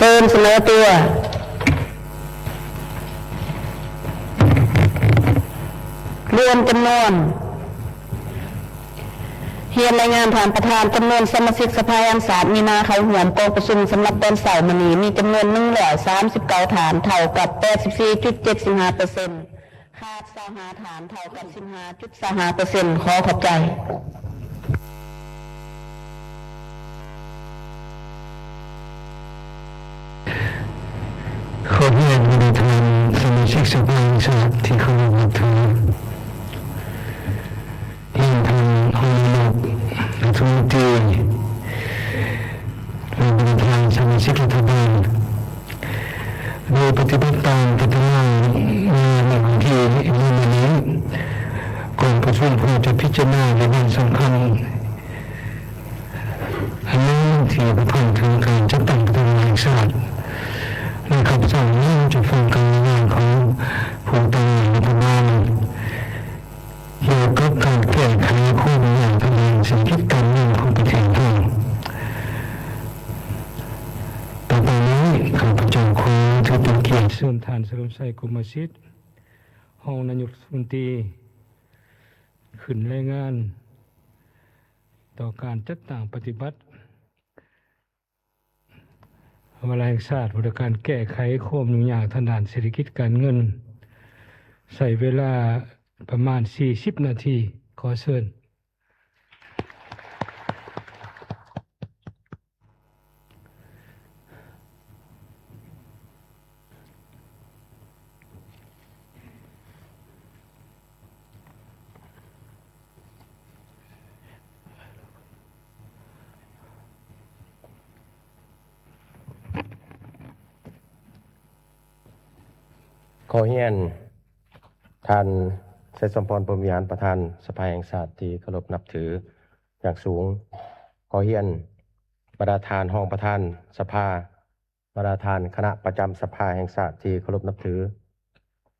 ເຊີນສະເໜີຕົວ. ລວມຈຳນວນ. ຮຽນລາຍງານທ່ານປະທານ, ຈຳນວນສະມາຊິກສະພາແຫ່ງຊາດມີໜ້າເຂົ້າຮ່ວມກອງປະຊຸມສຳລັບຕອນເຊົ້າມື້ນີ້ມີຈຳນວນໜຶ່ງຮ້ອຍສາມສິບເກົ້າທ່ານ, ເທົ່າກັບແປດສິບສີ່ຈຸດເຈັດຫ້າເປີເຊັນ. ຂາດຊາວຫ້າທ່ານ, ເທົ່າກັບສິບຫ້າຈຸດຊາວຫ້າເປີເຊັນ. ຂໍຂອບໃຈ. ຂໍຮຽນບັນດາທ່ານສະມາຊິກສະພາແຫ່ງຊາດທີ່ເຄົາລົບນັບຖື, ຮຽນທ່ານຮອງນາຍົກລັດຖະມົນຕີ ແລະ ບັນດາທ່ານສະມາຊິກລັດຖະບານ. ໂດຍປະຕິບັດຕາມການຈັດຕັ້ງໃນວັນທີ ໃນມື້ນີ້, ກອງປະຊຸມເພື່ອຈະພິຈາລະນາວຽກງານສຳຄັນອັນໜຶ່ງທີ່ກ່ຽວຂ້ອງເຖິງການຈັດຕັ້ງປະຕິບັດແຫ່ງຊາດ ແລະ ຂ້າພະເຈົ້າຍັງຈະຟັງການລາຍງານຂອງຜູ້ຕາງໜ້າລັດຖະບານ ກ່ຽວກັບການແກ້ໄຂຄວາມຫຍຸ້ງຍາກທາງດ້ານເສດຖະກິດການເງິນຂອງປະເທດເຮົາ. ຕໍ່ໄປນີ້ ຂ້າພະເຈົ້າຂໍຖືເປັນກຽດເຊີນທ່ານສະເຫຼີມໄຊ ກົມມະສິດ ຮອງນາຍົກລັດຖະມົນຕີ ຂຶ້ນລາຍງານຕໍ່ການຈັດຕັ້ງປະຕິບັດ ວາລະແຫ່ງຊາດວ່າດ້ວຍການແກ້ໄຂຄວາມຫຍຸ້ງຍາກທາງດ້ານເສດຖະກິດການເງິນ ໃຊ້ເວລາປະມານສີ່ສິບນາທີ. ຂໍເຊີນ. ຂໍຮຽນທ່ານ ໄຊສົມພອນ ພົມວິຫານ ປະທານສະພາແຫ່ງຊາດທີ່ເຄົາລົບນັບຖືຢ່າງສູງ. ຂໍຮຽນບັນດາທ່ານຮອງປະທານສະພາ, ບັນດາທ່ານຄະນະປະຈຳສະພາແຫ່ງຊາດທີ່ເຄົາລົບນັບຖື.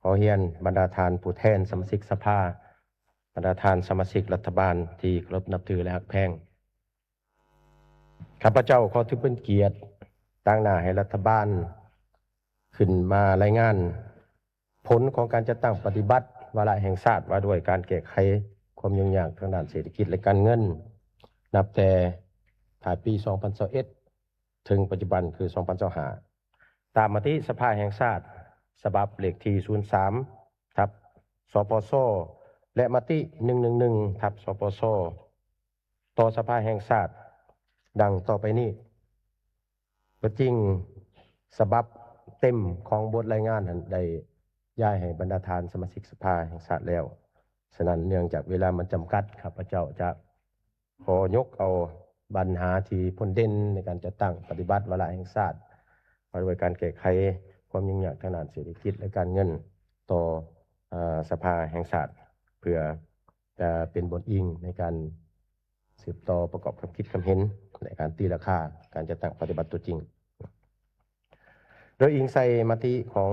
ຂໍຮຽນບັນດາທ່ານຜູ້ແທນສະມາຊິກສະພາ, ບັນດາທ່ານສະມາຊິກລັດຖະບານທີ່ເຄົາລົບນັບຖື ແລະ ຮັກແພງ. ຂ້າພະເຈົ້າຂໍຖືເປັນກຽດຕາງໜ້າໃຫ້ລັດຖະບານຂຶ້ນມາລາຍງານຜົນຂອງການຈັດຕັ້ງປະຕິບັດວາລະແຫ່ງຊາດວ່າດ້ວຍການແກ້ໄຂຄວາມຫຍຸ້ງຍາກທາງດ້ານເສດຖະກິດ ແລະ ການເງິນ ນັບແຕ່ທ້າຍປີສອງພັນຊາວເອັດ ເຖິງປັດຈຸບັນຄືສອງພັນຊາວຫ້າ ຕາມມະຕິສະພາແຫ່ງຊາດ ສະບັບເລກທີສູນສາມທັບ ສປຊ ແລະ ມະຕິໜຶ່ງໜຶ່ງໜຶ່ງທັບ ສປຊ ຕໍ່ສະພາແຫ່ງຊາດ ດັ່ງຕໍ່ໄປນີ້. ຕົວຈິງສະບັບເຕັມຂອງບົດລາຍງານນັ້ນໄດ້ຍ້າຍໃຫ້ບັນດາທ່ານສະມາຊິກສະພາແຫ່ງຊາດແລ້ວ. ສະນັ້ນ ເນື່ອງຈາກເວລາມັນຈຳກັດ, ຂ້າພະເຈົ້າຈະ ຂໍຍົກເອົາບັນຫາທີ່ພົ້ນເດັ່ນໃນການຈັດຕັ້ງປະຕິບັດວາລະແຫ່ງຊາດ ວ່າດ້ວຍການແກ້ໄຂຄວາມຫຍຸ້ງຍາກທາງດ້ານເສດຖະກິດ ແລະ ການເງິນຕໍ່ ເອີ ສະພາແຫ່ງຊາດ ເພື່ອຈະເປັນບົດອີງໃນການສືບຕໍ່ປະກອບຄຳຄິດຄຳເຫັນ ແລະ ການຕີລາຄາການຈັດຕັ້ງປະຕິບັດຕົວຈິງ. ໂດຍອີງໃສ່ມະຕິຂອງ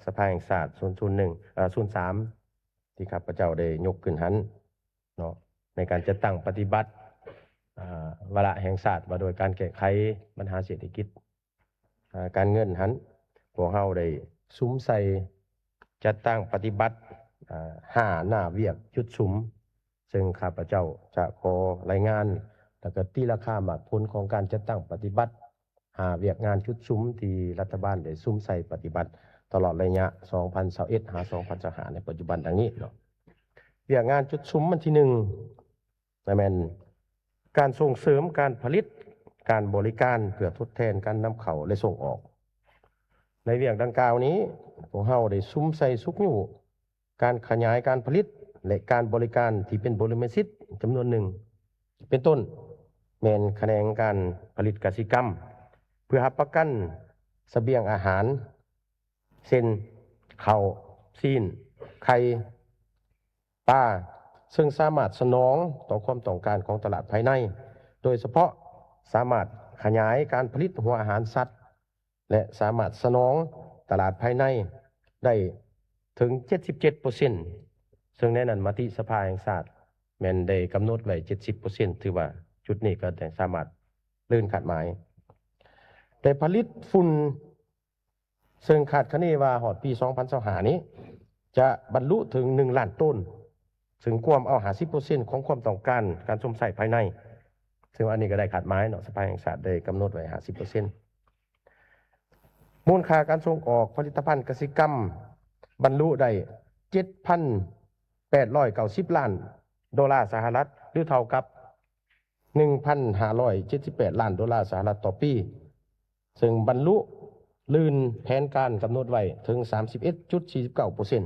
ສະພາແຫ່ງຊາດ ສູນໜຶ່ງ ເອີ ສູນສາມ ທີ່ຂ້າພະເຈົ້າໄດ້ຍົກຂຶ້ນຫັ້ນ ເນາະ ໃນການຈັດຕັ້ງປະຕິບັດ ອາ ວາລະແຫ່ງຊາດວ່າໂດຍການແກ້ໄຂບັນຫາເສດຖະກິດ ອາ ການເງິນຫັ້ນ, ພວກເຮົາໄດ້ສຸມໃສ່ຈັດຕັ້ງປະຕິບັດ ອາ ຫ້າໜ້າວຽກຈຸດສຸມ, ເຊິ່ງຂ້າພະເຈົ້າຈະຂໍລາຍງານ ແລະ ກະຕີລາຄາໝາກຜົນຂອງການຈັດຕັ້ງປະຕິບັດ ຫ້າວຽກງານຈຸດສຸມທີ່ລັດຖະບານໄດ້ສຸມໃສ່ປະຕິບັດຕະຫຼອດໄລຍະສອງພັນຊາວເອັດ ຫາ ສອງພັນຊາວຫ້າ ໃນປັດຈຸບັນດັ່ງນີ້ເນາະ. ວຽກງານຈຸດສຸມອັນທີໜຶ່ງ ແມ່ນການສົ່ງເສີມການຜະລິດ, ການບໍລິການເພື່ອທົດແທນການນຳເຂົ້າ ແລະ ສົ່ງອອກ. ໃນວຽກດັ່ງກ່າວນີ້ ພວກເຮົາໄດ້ສຸມໃສ່ຊຸກຍູ້ ການຂະຫຍາຍການຜະລິດ ແລະ ການບໍລິການທີ່ເປັນບໍລິມະສິດຈຳນວນໜຶ່ງ ເປັນຕົ້ນແມ່ນຂະແໜງການຜະລິດກະສິກຳ ເພື່ອຮັບປະກັນສະບຽງອາຫານ ເຊັ່ນ ເຂົ້າ, ຊີ້ນ, ໄຂ່, ປາ, ເຊິ່ງສາມາດສະໜອງຕໍ່ຄວາມຕ້ອງການຂອງຕະຫຼາດພາຍໃນ, ໂດຍສະເພາະສາມາດຂະຫຍາຍການຜະລິດຫົວອາຫານສັດ ແລະ ສາມາດສະໜອງຕະຫຼາດພາຍໃນໄດ້ເຖິງເຈັດສິບເຈັດເປີເຊັນ, ເຊິ່ງໃນນັ້ນມະຕິສະພາແຫ່ງຊາດແມ່ນໄດ້ກຳນົດໄວ້ເຈັດສິບເປີເຊັນ, ຖືວ່າຈຸດນີ້ກໍໄດ້ສາມາດເກີນຄາດໝາຍ. ໄດ້ຜະລິດຝຸ່ນ ເຊິ່ງຄາດຄະເນວ່າຮອດປີສອງພັນຊາວຫ້ານີ້ ຈະບັນລຸເຖິງໜຶ່ງລ້ານໂຕນ ເຊິ່ງກວມເອົາຫ້າສິບເປີເຊັນຂອງຄວາມຕ້ອງການການຊົມໃຊ້ພາຍໃນ, ເຊິ່ງອັນນີ້ກໍໄດ້ຄາດໝາຍເນາະ, ສະພາແຫ່ງຊາດໄດ້ກຳນົດໄວ້ຫ້າສິບເປີເຊັນ. ມູນຄ່າການສົ່ງອອກຜະລິດຕະພັນກະສິກຳບັນລຸໄດ້ເຈັດພັນແປດຮ້ອຍເກົ້າສິບລ້ານໂດລາສະຫະລັດ ຫຼື ເທົ່າກັບໜຶ່ງພັນຫ້າຮ້ອຍເຈັດສິບແປດລ້ານໂດລາສະຫະລັດຕໍ່ປີ, ເຊິ່ງບັນລຸລື່ນແຜນການກຳນົດໄວ້ເຖິງສາມສິບເອັດຈຸດສີ່ສິບເກົ້າເປີເຊັນ.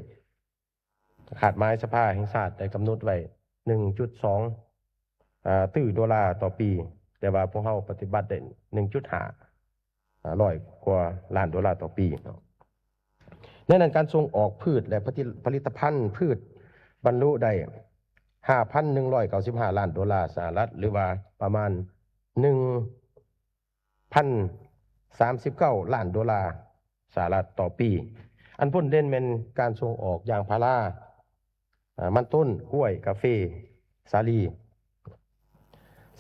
ຄາດໝາຍສະພາແຫ່ງຊາດໄດ້ກຳນົດໄວ້ໜຶ່ງຈຸດສອງ ອາ ຕື້ໂດລາຕໍ່ປີ, ແຕ່ວ່າພວກເຮົາປະຕິບັດໄດ້ໜຶ່ງຈຸດຫ້າ ອາ ຮ້ອຍກວ່າລ້ານໂດລາຕໍ່ປີເນາະ. ໃນນັ້ນການສົ່ງອອກພືດ ແລະ ຜະລິດ ຜະລິດຕະພັນພືດບັນລຸໄດ້ຫ້າພັນໜຶ່ງຮ້ອຍເກົ້າສິບຫ້າລ້ານໂດລາສະຫະລັດ ຫຼືວ່າປະມານໜຶ່ງ ພັນສາມສິບເກົ້າລ້ານໂດລາສະຫະລັດຕໍ່ປີ. ອັນພົ້ນເດັ່ນແມ່ນການສົ່ງອອກຢາງພາລາ, ອາ, ມັນຕົ້ນ, ກ້ວຍ, ກາເຟ, ສາລີ.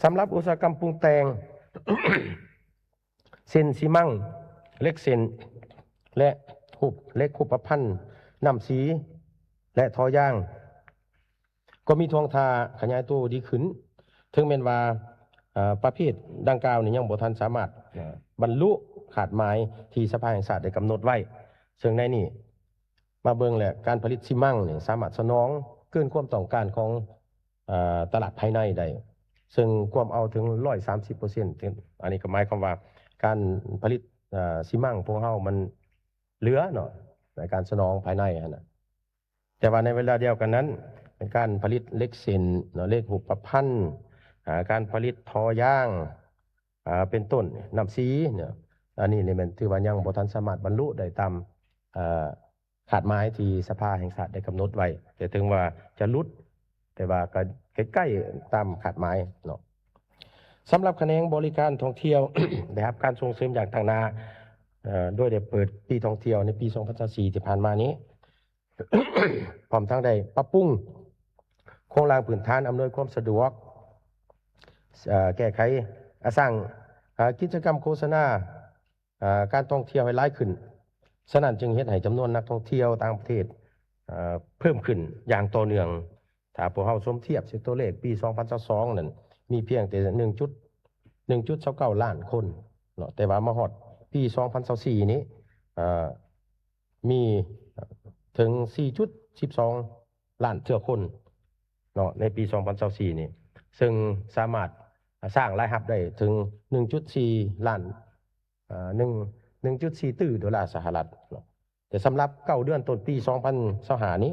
ສຳລັບອຸດສາຫະກຳປຸງແຕ່ງ ເຊັ່ນ ຊີມັງ, ເຫຼັກເສັ້ນ ແລະ ຮູບ ເຫຼັກຮູບປະພັນ, ນ້ຳສີ ແລະ ທໍ່ຢາງ ກໍມີທ່ວງທ່າຂະຫຍາຍໂຕດີຂຶ້ນ, ເຖິງແມ່ນວ່າ ເອີ ປະເພດດັ່ງກ່າວນີ້ຍັງບໍ່ທັນສາມາດ ເອີ ບັນລຸຄາດໝາຍທີ່ສະພາແຫ່ງຊາດໄດ້ກຳນົດໄວ້. ເຊິ່ງໃນນີ້ມາເບິ່ງແລ້ວ ການຜະລິດຊີມັງນີ້ສາມາດສະໜອງເກີນຄວາມຕ້ອງການຂອງ ເອີ ຕະຫຼາດພາຍໃນໄດ້, ເຊິ່ງກວມເອົາເຖິງຮ້ອຍສາມສິບເປີເຊັນ. ອັນນີ້ກໍໝາຍຄວາມວ່າການຜະລິດ ເອີ ຊີມັງພວກເຮົາມັນເຫຼືອເນາະ ໃນການສະໜອງພາຍໃນຫັ້ນນະ. ແຕ່ວ່າໃນເວລາດຽວກັນນັ້ນ ການຜະລິດເຫຼັກເສັ້ນເນາະ, ເຫຼັກຮູບປະພັນ, ອາ, ການຜະລິດທໍ່ຢາງ, ອາ, ເປັນຕົ້ນ ນ້ຳສີເນາະ, ອັນນີ້ນີ້ແມ່ນຖືວ່າຍັງບໍ່ທັນສາມາດບັນລຸໄດ້ຕາມ, ອາ, ຄາດໝາຍທີ່ສະພາແຫ່ງຊາດໄດ້ກຳນົດໄວ້, ແຕ່ເຖິງວ່າຈະຫຼຸດ ແຕ່ວ່າກໍໃກ້ໆຕາມຄາດໝາຍເນາະ. ສຳລັບຂະແໜງບໍລິການທ່ອງທ່ຽວ ໄດ້ຮັບການສົ່ງເສີມຢ່າງຕັ້ງໜ້າ, ເອີ ໂດຍໄດ້ເປີດປີທ່ອງທ່ຽວໃນປີສອງພັນຊາວສີ່ທີ່ຜ່ານມານີ້. ພ້ອມທັງໄດ້ປັບປຸງໂຄງລ່າງພື້ນຖານອຳນວຍຄວາມສະດວກ, ເອີ ແກ້ໄຂ, ອາ, ສ້າງ, ອາ, ກິດຈະກຳໂຄສະນາ, ອາ, ການທ່ອງທ່ຽວໃຫ້ຫຼາຍຂຶ້ນ. ສະນັ້ນຈຶ່ງເຮັດໃຫ້ຈຳນວນນັກທ່ອງທ່ຽວຕ່າງປະເທດ, ເອີ, ເພີ່ມຂຶ້ນຢ່າງຕໍ່ເນື່ອງ. ຖ້າພວກເຮົາສົມທຽບໃສ່ຕົວເລກປີສອງພັນຊາວສອງນັ້ນ ມີພຽງແຕ່ໜຶ່ງຈຸດ ໜຶ່ງຈຸດຊາວເກົ້າລ້ານຄົນເນາະ, ແຕ່ວ່າມາຮອດປີສອງພັນຊາວສີ່ນີ້, ເອີ, ມີເຖິງສີ່ຈຸດສິບສອງລ້ານເທື່ອຄົນເນາະ ໃນປີສອງພັນຊາວສີ່ນີ້, ເຊິ່ງສາມາດສ້າງລາຍຮັບໄດ້ເຖິງໜຶ່ງຈຸດສີ່ລ້ານ, ເອີ, ໜຶ່ງ, ໜຶ່ງຈຸດສີ່ຕື້ໂດລາສະຫະລັດເນາະ. ແຕ່ສຳລັບເກົ້າເດືອນຕົ້ນປີສອງພັນຊາວຫ້ານີ້,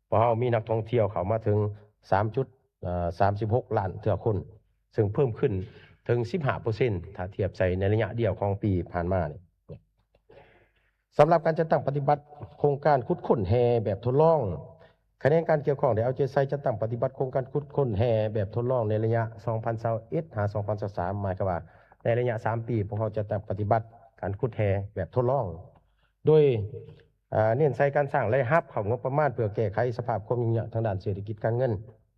ພວກເຮົາມີນັກທ່ອງທ່ຽວເຂົ້າມາເຖິງສາມຈຸດ, ເອີ, ສາມສິບຫົກລ້ານເທື່ອຄົນ, ເຊິ່ງເພີ່ມຂຶ້ນເຖິງສິບຫ້າເປີເຊັນ ຖ້າທຽບໃສ່ໃນໄລຍະດຽວຂອງປີຜ່ານມານີ້. ສຳລັບການຈັດຕັ້ງປະຕິບັດໂຄງການຂຸດຄົ້ນແຮ່ແບບທົດລອງ, ຂະແໜງການກ່ຽວຂ້ອງໄດ້ເອົາໃຈໃສ່ຈັດຕັ້ງປະຕິບັດໂຄງການຂຸດຄົ້ນແຮ່ແບບທົດລອງໃນໄລຍະສອງພັນຊາວເອັດຫາສອງພັນຊາວສາມ, ໝາຍຄວາມວ່າໃນໄລຍະສາມປີ ພວກເຮົາຈັດຕັ້ງປະຕິບັດການຂຸດແຮ່ແບບທົດລອງ ໂດຍ, ເອີ, ເນັ້ນໃສ່ການສ້າງລາຍຮັບເຂົ້າງົບປະມານ ເພື່ອແກ້ໄຂສະພາບຄວາມຫຍຸ້ງຍາກທາງດ້ານເສດຖະກິດການເງິນ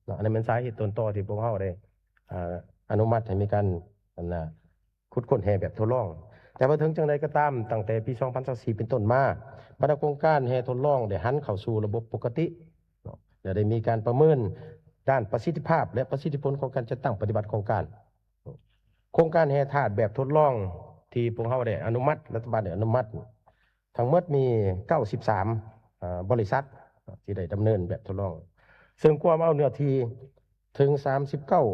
ເນາະ. ອັນນັ້ນແມ່ນສາເຫດຕົ້ນຕໍທີ່ພວກເຮົາໄດ້, ເອີ, ອະນຸມັດໃຫ້ມີການ, ອັນນະ, ຂຸດຄົ້ນແຮ່ແບບທົດລອງ. ແຕ່ວ່າເຖິງຈັ່ງໃດກໍຕາມ, ຕັ້ງແຕ່ປີສອງພັນຊາວສີ່ເປັນຕົ້ນມາ, ບັນດາໂຄງການແຮ່ທົດລອງໄດ້ຫັນເຂົ້າສູ່ລະບົບປົກກະຕິເນາະ ແລະ ໄດ້ມີການປະເມີນດ້ານປະສິດທິພາບ ແລະ ປະສິດທິຜົນຂອງການຈັດຕັ້ງປະຕິບັດໂຄງການ. ໂຄງການແຮ່ທາດແບບທົດລອງທີ່ພວກເຮົາໄດ້ອະນຸມັດ, ລັດຖະບານໄດ້ອະນຸມັດ, ທັງໝົດມີເກົ້າສິບສາມ, ເອີ, ບໍລິສັດທີ່ໄດ້ດຳເນີນແບບທົດລອງ, ເຊິ່ງກວມເອົາເນື້ອທີ່ເຖິງສາມສິບເກົ້າ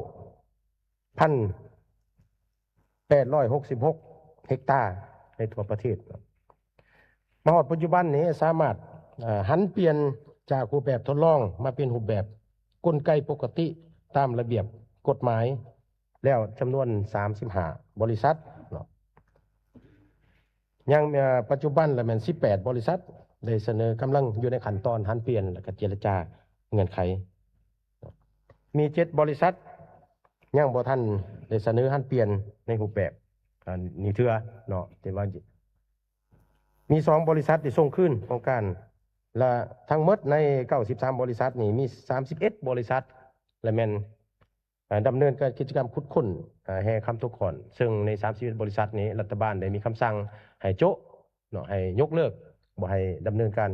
ພັນແປດຮ້ອຍຫົກສິບຫົກເຮັກຕາໃນທົ່ວປະເທດ. ມາຮອດປັດຈຸບັນນີ້ສາມາດ, ເອີ, ຫັນປ່ຽນຈາກຮູບແບບທົດລອງມາເປັນຮູບແບບກົນໄກປົກກະຕິຕາມລະບຽບກົດໝາຍແລ້ວຈຳນວນສາມສິບຫ້າບໍລິສັດເນາະ. ຍັງ, ເອີ, ປັດຈຸບັນລະແມ່ນສິບແປດບໍລິສັດໄດ້ສະເໜີ, ກຳລັງຢູ່ໃນຂັ້ນຕອນຫັນປ່ຽນ ແລະ ກະເຈລະຈາເງື່ອນໄຂ. ມີເຈັດບໍລິສັດຍັງບໍ່ທັນໄດ້ສະເໜີຫັນປ່ຽນໃນຮູບແບບ, ອາ, ນີ້ເທື່ອເນາະ, ແຕ່ວ່າມີສອງບໍລິສັດທີ່ສົ່ງຄືນໂຄງການ ແລະ ທັງໝົດໃນເກົ້າສິບສາມບໍລິສັດນີ້ ມີສາມສິບເອັດບໍລິສັດ ແລະ ແມ່ນ ອ່າ ດຳເນີນການກິດຈະກຳຂຸດຄົ້ນ ອ່າ ແຮ່ຄຳຕົກຄ້ອນ, ເຊິ່ງໃນສາມສິບເອັດບໍລິສັດນີ້ ລັດຖະບານໄດ້ມີຄຳສັ່ງໃຫ້ໂຈະເນາະ, ໃຫ້ຍົກເລີກ, ບໍ່ໃຫ້ດຳເນີນການ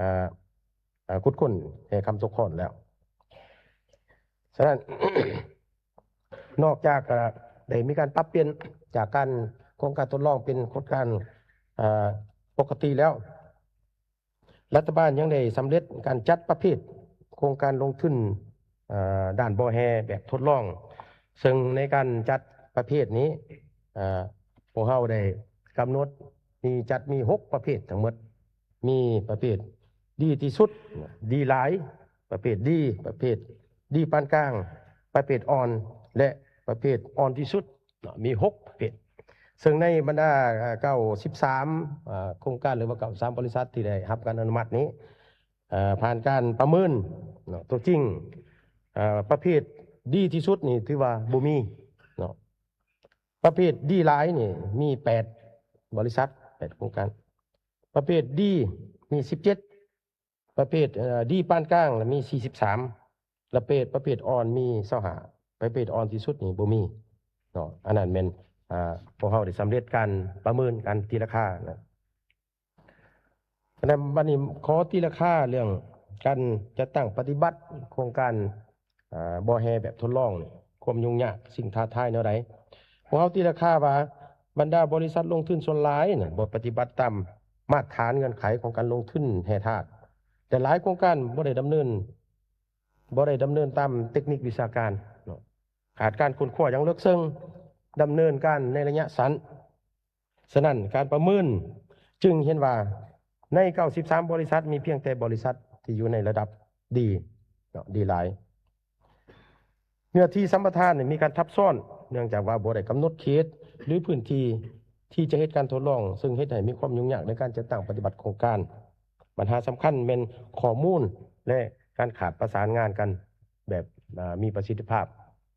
ອ່າ ຂຸດຄົ້ນແຮ່ຄຳຕົກຄ້ອນແລ້ວ. ສະນັ້ນ ນອກຈາກ ອ່າ ໄດ້ມີການປັບປ່ຽນຈາກການ ໂຄງການທົດລອງເປັນໂຄງການ ອ່າ ປົກກະຕິແລ້ວ, ລັດຖະບານຍັງໄດ້ສຳເລັດການຈັດປະເພດໂຄງການລົງທຶນ ເອີ ດ້ານບໍ່ແຮ່ແບບທົດລອງ, ເຊິ່ງໃນການຈັດປະເພດນີ້ ເອີ ພວກເຮົາໄດ້ກຳນົດມີ ຈັດມີຫົກປະເພດທັງໝົດ, ມີປະເພດດີທີ່ສຸດ, ດີຫຼາຍ, ປະເພດດີ, ປະເພດດີປານກາງ, ປະເພດອ່ອນ ແລະ ປະເພດອ່ອນທີ່ສຸດ. ເນາະ ມີຫົກປະເພດ, ເຊິ່ງໃນບັນດາ ເກົ້າສິບສາມ ໂຄງການ ຫຼືວ່າ ເກົ້າສິບສາມບໍລິສັດທີ່ໄດ້ຮັບການອະນຸມັດນີ້ ເອີ ຜ່ານການປະເມີນເນາະ ຕົວຈິງ ເອີ ປະເພດດີທີ່ສຸດນີ້ຖືວ່າບໍ່ມີເນາະ, ປະເພດດີຫຼາຍນີ້ມີແປດບໍລິສັດ ແປດໂຄງການ, ປະເພດດີມີສິບເຈັດ ປະເພດ ເອີ ດີປານກາງລະມີສີ່ສິບສາມ, ລະເພດ ປະເພດອ່ອນມີຊາວຫ້າ, ປະເພດອ່ອນທີ່ສຸດນີ້ບໍ່ມີເນາະ. ອັນນັ້ນແມ່ນ ອາ ພວກເຮົາໄດ້ສຳເລັດການປະເມີນການຕີລາຄານະ. ສະນັ້ນບັດນີ້ຂໍຕີລາຄາເລື່ອງການຈັດຕັ້ງປະຕິບັດໂຄງການ ອາ ບໍ່ແຮ່ແບບທົດລອງນີ້ ຄວາມຫຍຸ້ງຍາກ ສິ່ງທ້າທາຍແນວໃດ? ພວກເຮົາຕີລາຄາວ່າ ບັນດາບໍລິສັດລົງທຶນສ່ວນຫຼາຍນະ ບໍ່ປະຕິບັດຕາມມາດຖານເງື່ອນໄຂຂອງການລົງທຶນແຮ່ທາດ ແລະ ຫຼາຍໂຄງການບໍ່ໄດ້ດຳເນີນ ບໍ່ໄດ້ດຳເນີນຕາມເຕັກນິກວິຊາການເນາະ, ຂາດການຄົ້ນຄວ້າຢ່າງເລິກເຊິ່ງ, ດຳເນີນການໃນໄລຍະສັ້ນ. ສະນັ້ນ ການປະເມີນຈຶ່ງເຫັນວ່າ ໃນເກົ້າສິບສາມບໍລິສັດ ມີພຽງແຕ່ບໍລິສັດທີ່ຢູ່ໃນລະດັບດີເນາະ ດີຫຼາຍ. ເນື້ອທີ່ສຳປະທານນີ້ມີການທັບຊ້ອນ ເນື່ອງຈາກວ່າບໍ່ໄດ້ກຳນົດເຂດ ຫຼື ພື້ນທີ່ທີ່ຈະເຮັດການທົດລອງ, ເຊິ່ງເຮັດໃຫ້ມີຄວາມຫຍຸ້ງຍາກໃນການຈັດຕັ້ງປະຕິບັດໂຄງການ. ບັນຫາສຳຄັນແມ່ນຂໍ້ມູນ ແລະ ການຂາດປະສານງານກັນແບບ ອາ ມີປະສິດທິພາບ.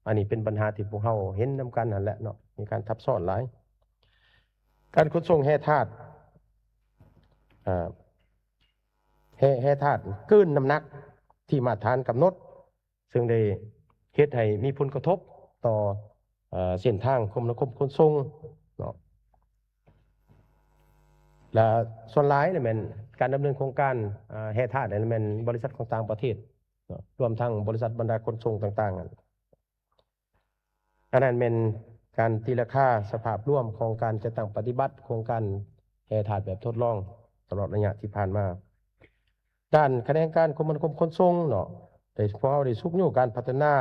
ອັນນີ້ເປັນບັນຫາທີ່ພວກເຮົາເຫັນນຳກັນຫັ້ນແຫຼະເນາະ, ມີການທັບຊ້ອນຫຼາຍ. ການຂົນສົ່ງແຮ່ທາດ ອາ ແຮ່ ແຮ່ທາດເກີນນ້ຳໜັກທີ່ມາດຖານກຳນົດ, ເຊິ່ງໄດ້ເຮັດໃຫ້ມີຜົນກະທົບຕໍ່ ເອີ ເສັ້ນທາງຄົມນາຄົມຂົນສົ່ງເນາະ. ແລະ ສ່ວນຫຼາຍນີ້ແມ່ນການດຳເນີນໂຄງການ ເອີ ແຮ່ທາດນີ້ແມ່ນບໍລິສັດຂອງຕ່າງປະເທດເນາະ, ລວມທັງບໍລິສັດບັນດາຂົນສົ່ງຕ່າງໆ. ອັນນັ້ນແມ່ນການຕີລາຄາສະພາບລວມຂອງການຈັດຕັ້ງປະຕິບັດໂຄງການແຮ່ທາດແບບທົດລອງຕະຫຼອດໄລຍະທີ່ຜ່ານມາ. ດ້ານຂະແໜງການຄົມມະນາຄົມຂົນສົ່ງເນາະ ໄດ້ ພວກເຮົາໄດ້ຊຸກຍູ້ການພັດທະນາ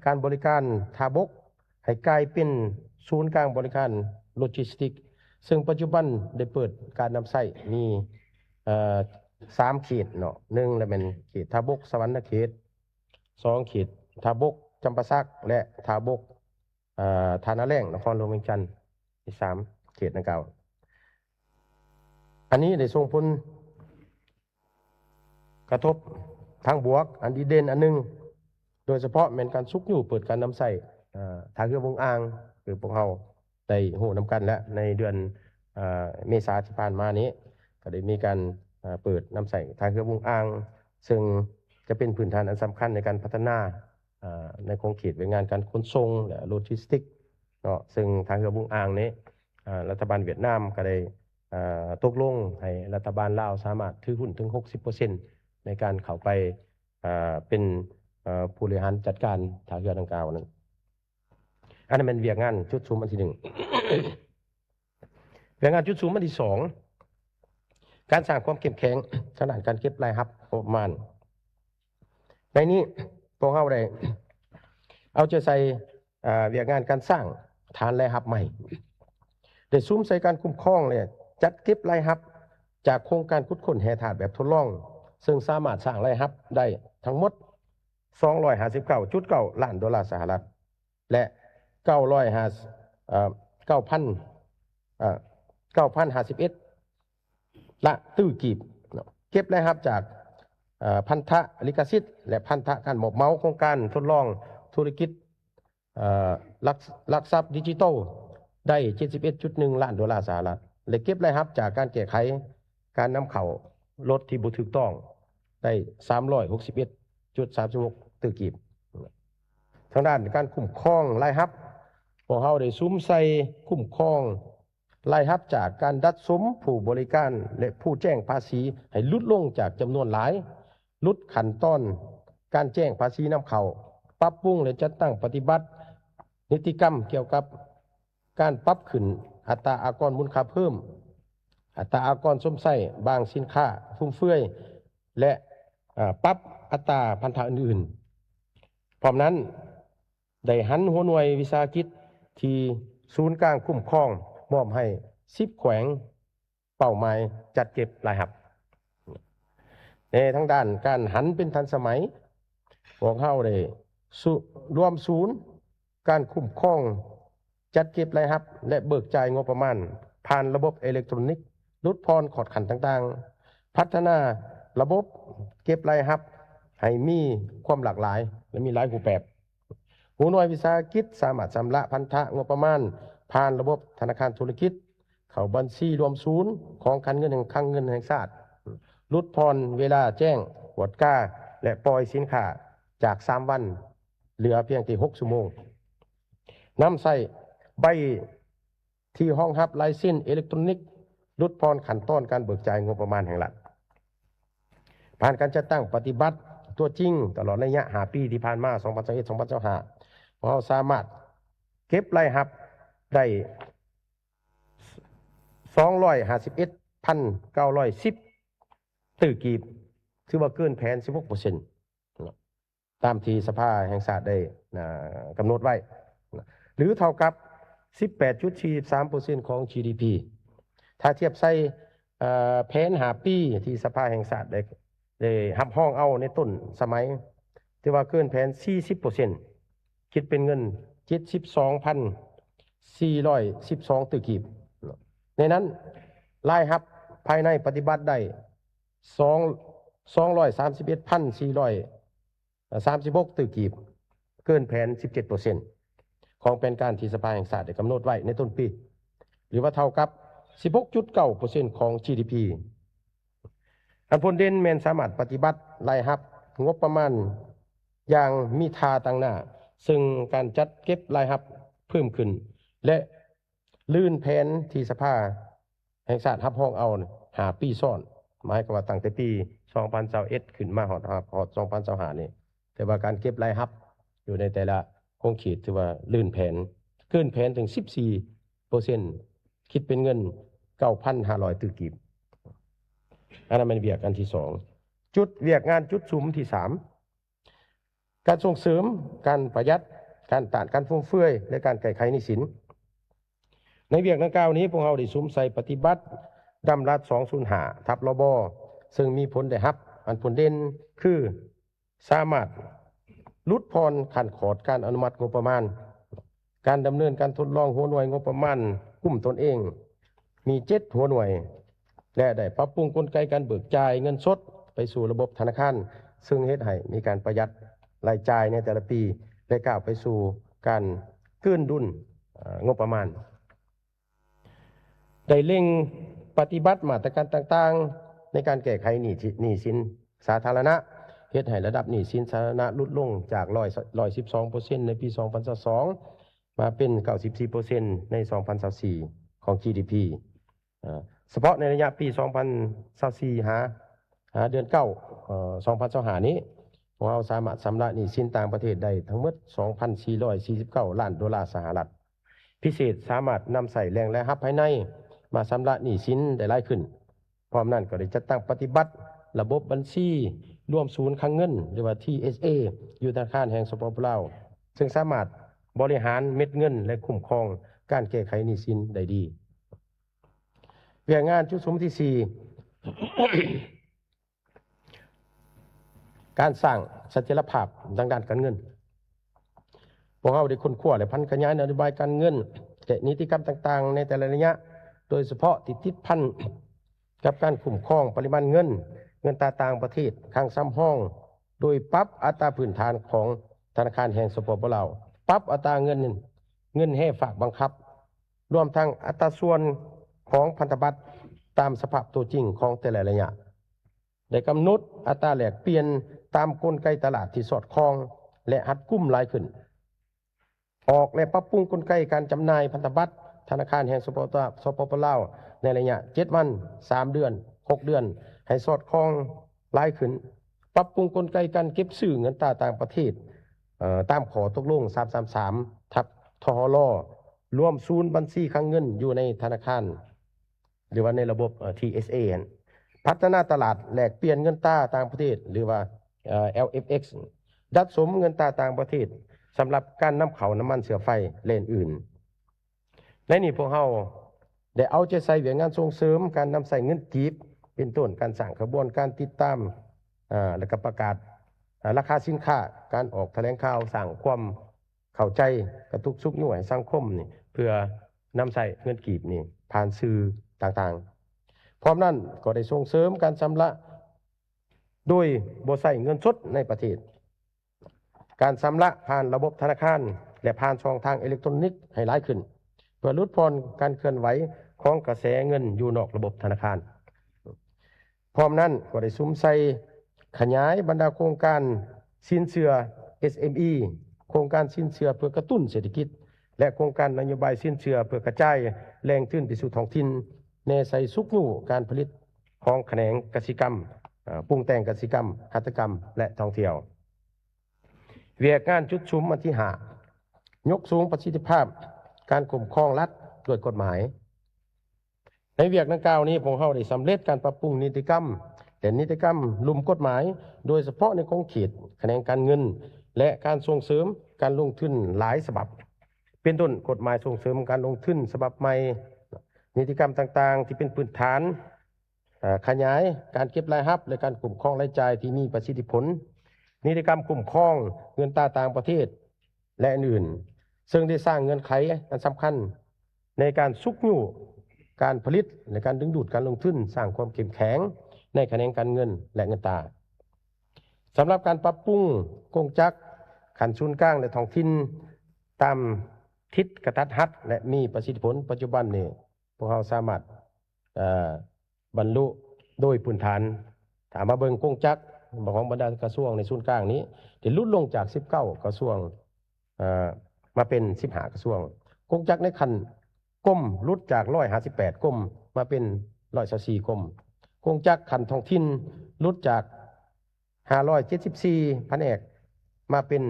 ການບໍລິການທ່າບົກ ໃຫ້ກາຍເປັນສູນກາງບໍລິການໂລຈິສຕິກ, ເຊິ່ງປັດຈຸບັນໄດ້ເປີດການນຳໃຊ້ມີ ເອີ ສາມເຂດເນາະ, ໜຶ່ງລະແມ່ນເຂດທ່າບົກສະຫວັນນະເຂດ, ສອງເຂດທ່າບົກຈຳປາສັກ ແລະ ທ່າບົກ ເອີ ທ່ານາແລ້ງ ນະຄອນຫຼວງວຽງຈັນ, ສາມເຂດດັ່ງກ່າວ. ອັນນີ້ໄດ້ສົ່ງຜົນກະທົບທາງບວກອັນດີເດັ່ນອັນໜຶ່ງ, ໂດຍສະເພາະແມ່ນການຊຸກຍູ້ເປີດການນຳໃຊ້ ເອີ ທ່າເຮືອວົງອ່າງ ຄືພວກເຮົາໄດ້ຮູ້ນຳກັນແລ້ວ ໃນເດືອນ ເອີ ເມສາທີ່ຜ່ານມານີ້ ກໍໄດ້ມີການ ເອີ ເປີດນຳໃຊ້ທ່າເຮືອວົງອ່າງ, ເຊິ່ງຈະເປັນພື້ນຖານອັນສຳຄັນໃນການພັດທະນາ ເອີ ໃນຂົງເຂດວຽກງານການຂົນສົ່ງ ແລະ ໂລຈິສຕິກເນາະ, ເຊິ່ງທ່າເຮືອວຸ້ງອ່າງນີ້ ເອີ ລັດຖະບານຫວຽດນາມກໍໄດ້ ເອີ ຕົກລົງໃຫ້ລັດຖະບານລາວສາມາດຖືຫຸ້ນເຖິງຫົກສິບເປີເຊັນ ໃນການເຂົ້າໄປ ເອີ ເປັນ ເອີ ຜູ້ບໍລິຫານຈັດການທ່າເຮືອດັ່ງກ່າວນັ້ນ. ອັນນັ້ນແມ່ນວຽກງານຈຸດສຸມອັນທີໜຶ່ງ. ວຽກງານຈຸດສຸມອັນທີສອງ ການສ້າງຄວາມເຂັ້ມແຂງທາງດ້ານການເກັບລາຍຮັບງົບປະມານ. ໃນນີ້ພວກເຮົາໄດ້ເອົາໃຈໃສ່ ເອີ ວຽກງານການສ້າງຖານລາຍຮັບໃໝ່, ໄດ້ສຸມໃສ່ການຄຸ້ມຄອງ ແລະ ຈັດເກັບລາຍຮັບຈາກໂຄງການຂຸດຄົ້ນແຮ່ທາດແບບທົດລອງ, ເຊິ່ງສາມາດສ້າງລາຍຮັບໄດ້ທັງໝົດສອງຮ້ອຍຫ້າສິບເກົ້າຈຸດເກົ້າລ້ານໂດລາສະຫະລັດ ແລະ ເກົ້າຮ້ອຍຫ້າ ເອີ ເກົ້າພັນ ເອີ ເກົ້າພັນຫ້າສິບເອັດ ລະຕື້ກີບເນາະ, ເກັບລາຍຮັບຈາກ ເອີ ພັນທະລິຂະສິດ ແລະ ພັນທະການມອບເໝົາໂຄງການທົດລອງທຸລະກິດ ເອີ ຫຼັກ ຫຼັກຊັບດິຈິຕອລໄດ້ເຈັດສິບເອັດຈຸດໜຶ່ງລ້ານໂດລາສະຫະລັດ ແລະ ເກັບລາຍຮັບຈາກການແກ້ໄຂການນຳເຂົ້າລົດທີ່ບໍ່ຖືກຕ້ອງໄດ້ສາມຮ້ອຍຫົກສິບເອັດຈຸດສາມສິບຫົກຕື້ກີບ. ສ າງດ້ານການຄຸ້ມຄອງລາຍຮັບ, ພວກເຮົາໄດ້ສຸມໃສ່ຄຸ້ມຄອງລາຍຮັບຈາກການດັດສົມຜູ້ບໍລິການ ແລະ ຜູ້ແຈ້ງພາສີໃຫ້ຫຼຸດລົງຈາກຈຳນວນຫຼາຍ, ຫຼຸດຂັ້ນຕອນການແຈ້ງພາສີນຳເຂົ້າ, ປັບປຸງ ແລະ ຈັດຕັ້ງປະຕິບັດນິຕິກຳກ່ຽວກັບການປັບຂຶ້ນອັດຕາອາກອນມູນຄ່າເພີ່ມ, ອັດຕາອາກອນຊົມໃຊ້ບາງສິນຄ້າຟຸມເຟືອຍ ແລະ ເອີ່ ປັບອັດຕາພັນທະອື່ນໆ. ພ້ອມນັ້ນ, ໄດ້ຫັນຫົວໜ່ວຍວິສາຫະກິດທີ່ສູນກາງຄຸ້ມຄອງ ມອບໃຫ້ສິບແຂວງເປົ້າໝາຍຈັດເກັບລາຍຮັບ. ໃນທາງດ້ານການຫັນເປັນທັນສະໄໝ, ພວກເຮົາໄດ້ສຸ ລວມສູນການຄຸ້ມຄອງ ຈັດເກັບລາຍຮັບ ແລະ ເບີກຈ່າຍງົບປະມານຜ່ານລະບົບເອເລັກໂຕຣນິກ, ຫຼຸດຜ່ອນຂອດຂັ້ນຕ່າງໆ, ພັດທະນາລະບົບເກັບລາຍຮັບໃຫ້ມີຄວາມຫຼາກຫຼາຍ ແລະ ມີຫຼາຍຮູບແບບ. ຫົວໜ່ວຍວິສາຫະກິດສາມາດຊຳລະພັນທະງົບປະມານຜ່ານລະບົບທະນາຄານທຸລະກິດ ເຂົ້າບັນຊີລວມສູນຂອງຄັງເງິນແຫ່ງ ຄັງເງິນແຫ່ງຊາດ, ຫຼຸດຜ່ອນເວລາແຈ້ງ, ກວດກາ ແລະ ປ່ອຍສິນຄ້າຈາກສາມວັນ ເຫຼືອພຽງແຕ່ຫົກຊົ່ວໂມງ. ນຳໃຊ້ໃບທີ່ຮອງຮັບລາຍເຊັນເອເລັກໂຕຣນິກ, ຫຼຸດຜ່ອນຂັ້ນຕອນການເບີກຈ່າຍງົບປະມານແຫ່ງລັດ. ຜ່ານການຈັດຕັ້ງປະຕິບັດຕົວຈິງຕະຫຼອດໄລຍະຫ້າປີທີ່ຜ່ານມາ ສອງພັນຊາວເອັດ ສອງພັນຊາວຫ້າ ພວກເຮົາສາມາດເກັບລາຍຮັບໄດ້ ສອງຮ້ອຍຫ້າສິບເອັດພັນເກົ້າຮ້ອຍສິບຕື້ກີບ, ຖືວ່າເກີນແຜນສິບຫົກເປີເຊັນ ຕາມທີ່ສະພາແຫ່ງຊາດໄດ້ ເອີ່ ກຳນົດໄວ້ ຫຼື ເທົ່າກັບສິບແປດຈຸດສີ່ສິບສາມເປີເຊັນຂອງ ຈີດີພີ. ຖ້າທຽບໃສ່ ເອີ່ ແຜນຫ້າປີທີ່ສະພາແຫ່ງຊາດໄດ້ ໄດ້ຮັບຮອງເອົາໃນຕົ້ນສະໄໝ, ຖືວ່າເກີນແຜນສີ່ສິບເປີເຊັນ, ຄິດເປັນເງິນເຈັດສິບສອງພັນສີ່ຮ້ອຍສິບສອງຕື້ກີບ. ໃນນັ້ນ, ລາຍຮັບພາຍໃນປະຕິບັດໄດ້ ສອງ ສອງຮ້ອຍສາມສິບເອັດພັນສີ່ຮ້ອຍສາມສິບຫົກຕື້ກີບ, ເກີນແຜນສິບເຈັດເປີເຊັນຂອງແຜນການທີ່ສະພາແຫ່ງຊາດໄດ້ກຳນົດໄວ້ໃນຕົ້ນປີ ຫຼືວ່າເທົ່າກັບສິບຫົກຈຸດເກົ້າເປີເຊັນຂອງ ຈີດີພີ. ອັນຜົນເດັ່ນແມ່ນສາມາດປະຕິບັດລາຍຮັບງົບປະມານຢ່າງມີທ່າຕັ້ງໜ້າ, ເຊິ່ງການຈັດເກັບລາຍຮັບເພີ່ມຂຶ້ນ ແລະ ລື່ນແຜນທີ່ສະພາແຫ່ງຊາດຮັບຮອງເອົາຫ້າປີຊ້ອນ, ໝາຍຄວາມວ່າຕັ້ງແຕ່ປີສອງພັນຊາວເອັດ ຂຶ້ນມາຮອດ ຮອດສອງພັນຊາວຫ້ານີ້, ແຕ່ວ່າການເກັບລາຍຮັບຢູ່ໃນແຕ່ລະຂົງເຂດຖືວ່າລື່ນແຜນ, ເກີນແຜນເຖິງສິບສີ່ເປີເຊັນ, ຄິດເປັນເງິນເກົ້າພັນຫ້າຮ້ອຍຕື້ກີບ. ອັນນັ້ນແມ່ນວຽກອັນທີສອງ. ຈຸດ ວຽກງານຈຸດສຸມທີສາມ ການສົ່ງເສີມການປະຢັດ, ການຕ້ານການຟຸມເຟືອຍ ແລະ ການແກ້ໄຂໜີ້ສິນ. ໃນວຽກດັ່ງກ່າວນີ້, ພວກເຮົາໄດ້ສຸມໃສ່ປະຕິບັດດຳລັດສອງສູນຫ້າທັບ ລບ ເຊິ່ງມີຜົນໄດ້ຮັບ ອັນຜົນເດັ່ນຄື ສາມາດຫຼຸດຜ່ອນຂັ້ນຂອດການອະນຸມັດງົບປະມານ, ການດຳເນີນການທົດລອງຫົວໜ່ວຍງົບປະມານກຸ້ມຕົນເອງ ມີເຈັດຫົວໜ່ວຍ ແລະ ໄດ້ປັບປຸງກົນໄກການເບີກຈ່າຍເງິນສົດໄປສູ່ລະບົບທະນາຄານ, ເຊິ່ງເຮັດໃຫ້ມີການປະຢັດລາຍຈ່າຍໃນແຕ່ລະປີ ແລະ ກ້າວໄປສູ່ການຄືນດຸນ ເອີ່ ງົບປະມານ. ໄດ້ເລັ່ງປະຕິບັດມາດຕະການຕ່າງໆ ໃນການແກ້ໄຂໜີ້ ໜີ້ສິນສາທາລະນະ, ເຮັດໃຫ້ລະດັບໜີ້ສິນສາທາລະນະຫຼຸດລົງຈາກ ຮ້ອຍ ຮ້ອຍສິບສອງເປີເຊັນ ໃນປີສອງພັນຊາວສອງ ມາເປັນ ເກົ້າສິບສີ່ເປີເຊັນ ໃນສອງພັນຊາວສີ່ ຂອງ ຈີດີພີ. ເອີ່ ສະເພາະໃນໄລຍະປີສອງພັນຊາວສີ່ ຫາ ຫາເດືອນເກົ້າ ເອີ່ ສອງພັນຊາວຫ້ານີ້, ພວກເຮົາສາມາດຊຳລະໜີ້ສິນຕ່າງປະເທດໄດ້ທັງໝົດສອງພັນສີ່ຮ້ອຍສີ່ສິບເກົ້າລ້ານໂດລາສະຫະລັດ. ພິເສດສາມາດນຳໃຊ້ແຫຼ່ງລາຍຮັບພາຍໃນມາຊຳລະໜີ້ສິນໄດ້ຫຼາຍຂຶ້ນ. ພ້ອມນັ້ນກໍໄດ້ຈັດຕັ້ງປະຕິບັດລະບົບບັນຊີລວມສູນຄັງເງິນ ຫຼືວ່າ ທີເອັສເອ ຢູ່ທະນາຄານແຫ່ງ ສປປ ລາວ, ເຊິ່ງສາມາດບໍລິຫານເມັດເງິນ ແລະ ຄຸ້ມຄອງການແກ້ໄຂໜີ້ສິນໄດ້ດີ. ວຽກງານຈຸດສຸມທີສີ່ ການສ້າງສະຖຽນລະພາບທາງດ້ານການເງິນ. ພວກເຮົາໄດ້ຄົ້ນຄວ້າ ແລະ ຜັນຂະຫຍາຍນະໂຍບາຍການເງິນ ແລະ ນິຕິກຳຕ່າງໆ ໃນແຕ່ລະໄລຍະ, ໂດຍສະເພາະທີ່ຕິດພັນກັບການຄຸ້ມຄອງປະລິມານເງິນ, ເງິນຕາຕ່າງປະເທດ, ຄັງສຳຮອງ, ໂດຍປັບອັດຕາພື້ນຖານຂອງທະນາຄານແຫ່ງ ສປປ ລາວ, ປັບອັດຕາເງິນ, ເງິນແຮ່ຝາກບັງຄັບ, ລວມທັງອັດຕາສ່ວນຂອງພັນທະບັດຕາມສະພາບຕົວຈິງຂອງແຕ່ລະໄລຍະ. ໄດ້ກຳນົດອັດຕາແລກປ່ຽນຕາມກົນໄກຕະຫຼາດທີ່ສອດຄ່ອງ ແລະ ຮັດກຸມຫຼາຍຂຶ້ນ. ອອກ ແລະ ປັບປຸງກົນໄກການຈຳໜ່າຍພັນທະບັດທະນາຄານແຫ່ງ ສປປ ສປປ ລາວ ໃນໄລຍະເຈັດວັນ, ສາມເດືອນ, ຫົກເດືອນ ໃຫ້ສອດຄ່ອງຫຼາຍຂຶ້ນ, ປັບປຸງກົນໄກການເກັບຊື້ເງິນຕາຕ່າງປະເທດ ເອີ ຕາມຂໍ້ຕົກລົງ ສາມສາມສາມ ທັບ ທຫລ ລວມສູນບັນຊີຄັງເງິນຢູ່ໃນທະນາຄານ ຫຼືວ່າໃນລະບົບ ເອີ ທີເອສເອ ຫັ້ນ, ພັດທະນາຕະຫຼາດແລກປ່ຽນເງິນຕາຕ່າງປະເທດ ຫຼືວ່າ ເອີ ແອລເອັຟເອັກ ດັດສົມເງິນຕາຕ່າງປະເທດ ສຳລັບການນຳເຂົ້ານ້ຳມັນເຊື້ອໄຟ ແລະ ອື່ນໆ. ໃນນີ້ພວກເຮົາໄດ້ເອົາໃຈໃສ່ວຽກງານສົ່ງເສີມການນຳໃຊ້ເງິນກີບ ເປັນຕົ້ນການສ້າງຂະບວນການຕິດຕາມ ເອີ ແລະ ກະປະກາດ ເອີ ລາຄາສິນຄ້າ, ການອອກຖະແຫຼງຂ່າວສ້າງຄວາມເຂົ້າໃຈ, ກະຕຸກຊຸກຍູ້ໃຫ້ສັງຄົມນີ້ ເພື່ອນຳໃຊ້ເງິນກີບນີ້ຜ່ານສື່ຕ່າງໆ. ພ້ອມນັ້ນກໍໄດ້ສົ່ງເສີມການຊຳລະໂດຍບໍ່ໃຊ້ເງິນສົດໃນປະເທດ, ການຊຳລະຜ່ານລະບົບທະນາຄານ ແລະ ຜ່ານຊ່ອງທາງເອເລັກໂຕຣນິກໃຫ້ຫຼາຍຂຶ້ນ ເພື່ອຫຼຸດຜ່ອນການເຄື່ອນໄຫວຂອງກະແສເງິນຢູ່ນອກລະບົບທະນາຄານ. ພ້ອມນັ້ນກໍໄດ້ສຸມໃສ່ຂະຫຍາຍບັນດາໂຄງການສິນເຊື່ອ ເອສເອັມອີ, ໂຄງການສິນເຊື່ອເພື່ອກະຕຸ້ນເສດຖະກິດ ແລະ ໂຄງການນະໂຍບາຍສິນເຊື່ອເພື່ອກະຈາຍແຫຼ່ງທຶນໄປສູ່ທ້ອງຖິ່ນ ແນໃສ່ຊຸກຍູ້ການຜະລິດຂອງຂະແໜງກະສິກຳ, ເອີ ປຸງແຕ່ງກະສິກຳ, ຫັດຖະກຳ ແລະ ທ່ອງທ່ຽວ. ວຽກງານຈຸດສຸມອັນທີຫ້າ ຍົກສູງປະສິດທິພາບການຄຸ້ມຄອງລັດດ້ວຍກົດໝາຍ. ໃນວຽກດັ່ງກ່າວນີ້ ພວກເຮົາໄດ້ສຳເລັດການປັບປຸງນິຕິກຳ ແລະ ນິຕິກຳລຸ່ມກົດໝາຍ, ໂດຍສະເພາະໃນຂົງເຂດຂະແໜງການເງິນ ແລະ ການສົ່ງເສີມການລົງທຶນຫຼາຍສະບັບ ເປັນຕົ້ນ ກົດໝາຍສົ່ງເສີມການລົງທຶນສະບັບໃໝ່, ນິຕິກຳຕ່າງໆທີ່ເປັນພື້ນຖານ, ເອີ ຂະຫຍາຍການເກັບລາຍຮັບ ແລະ ການຄຸ້ມຄອງລາຍຈ່າຍທີ່ມີປະສິດທິຜົນ, ນິຕິກຳຄຸ້ມຄອງເງິນຕາຕ່າງປະເທດ ແລະ ອື່ນໆ ເຊິ່ງໄດ້ສ້າງເງື່ອນໄຂອັນສຳຄັນໃນການຊຸກຍູ້ການຜະລິດ ແລະ ການດຶງດູດການລົງທຶນ, ສ້າງຄວາມເຂັ້ມແຂງໃນຂະແໜງການເງິນ ແລະ ເງິນຕາ. ສຳລັບການປັບປຸງກົງຈັກຂັ້ນສູນກາງ ແລະ ທ້ອງຖິ່ນຕາມທິດກະທັດຮັດ ແລະ ມີປະສິດທິຜົນ, ປັດຈຸບັນນີ້ພວກເຮົາສາມາດ ເອີ ບັນລຸໂດຍພື້ນຖານ. ຖ້າມາເບິ່ງກົງຈັກຂອງບັນດາກະຊວງໃນສູນກາງນີ້ ໄດ້ຫຼຸດລົງຈາກສິບເກົ້າກະຊວງ ເອີ ມາເປັນສິບຫ້າກະຊວງ. ກົງຈັກໃນຂັ້ນກົມຫຼຸດຈາກຮ້ອຍຫ້າສິບແປດກົມມາເປັນຮ້ອຍຊາວສີ່ກົມ. ກົງຈັກຂັ້ນທ້ອງຖິ່ນຫຼຸດຈາກຫ້າຮ້ອຍເຈັດສິບສີ່ພະແນກ ມາເປັນ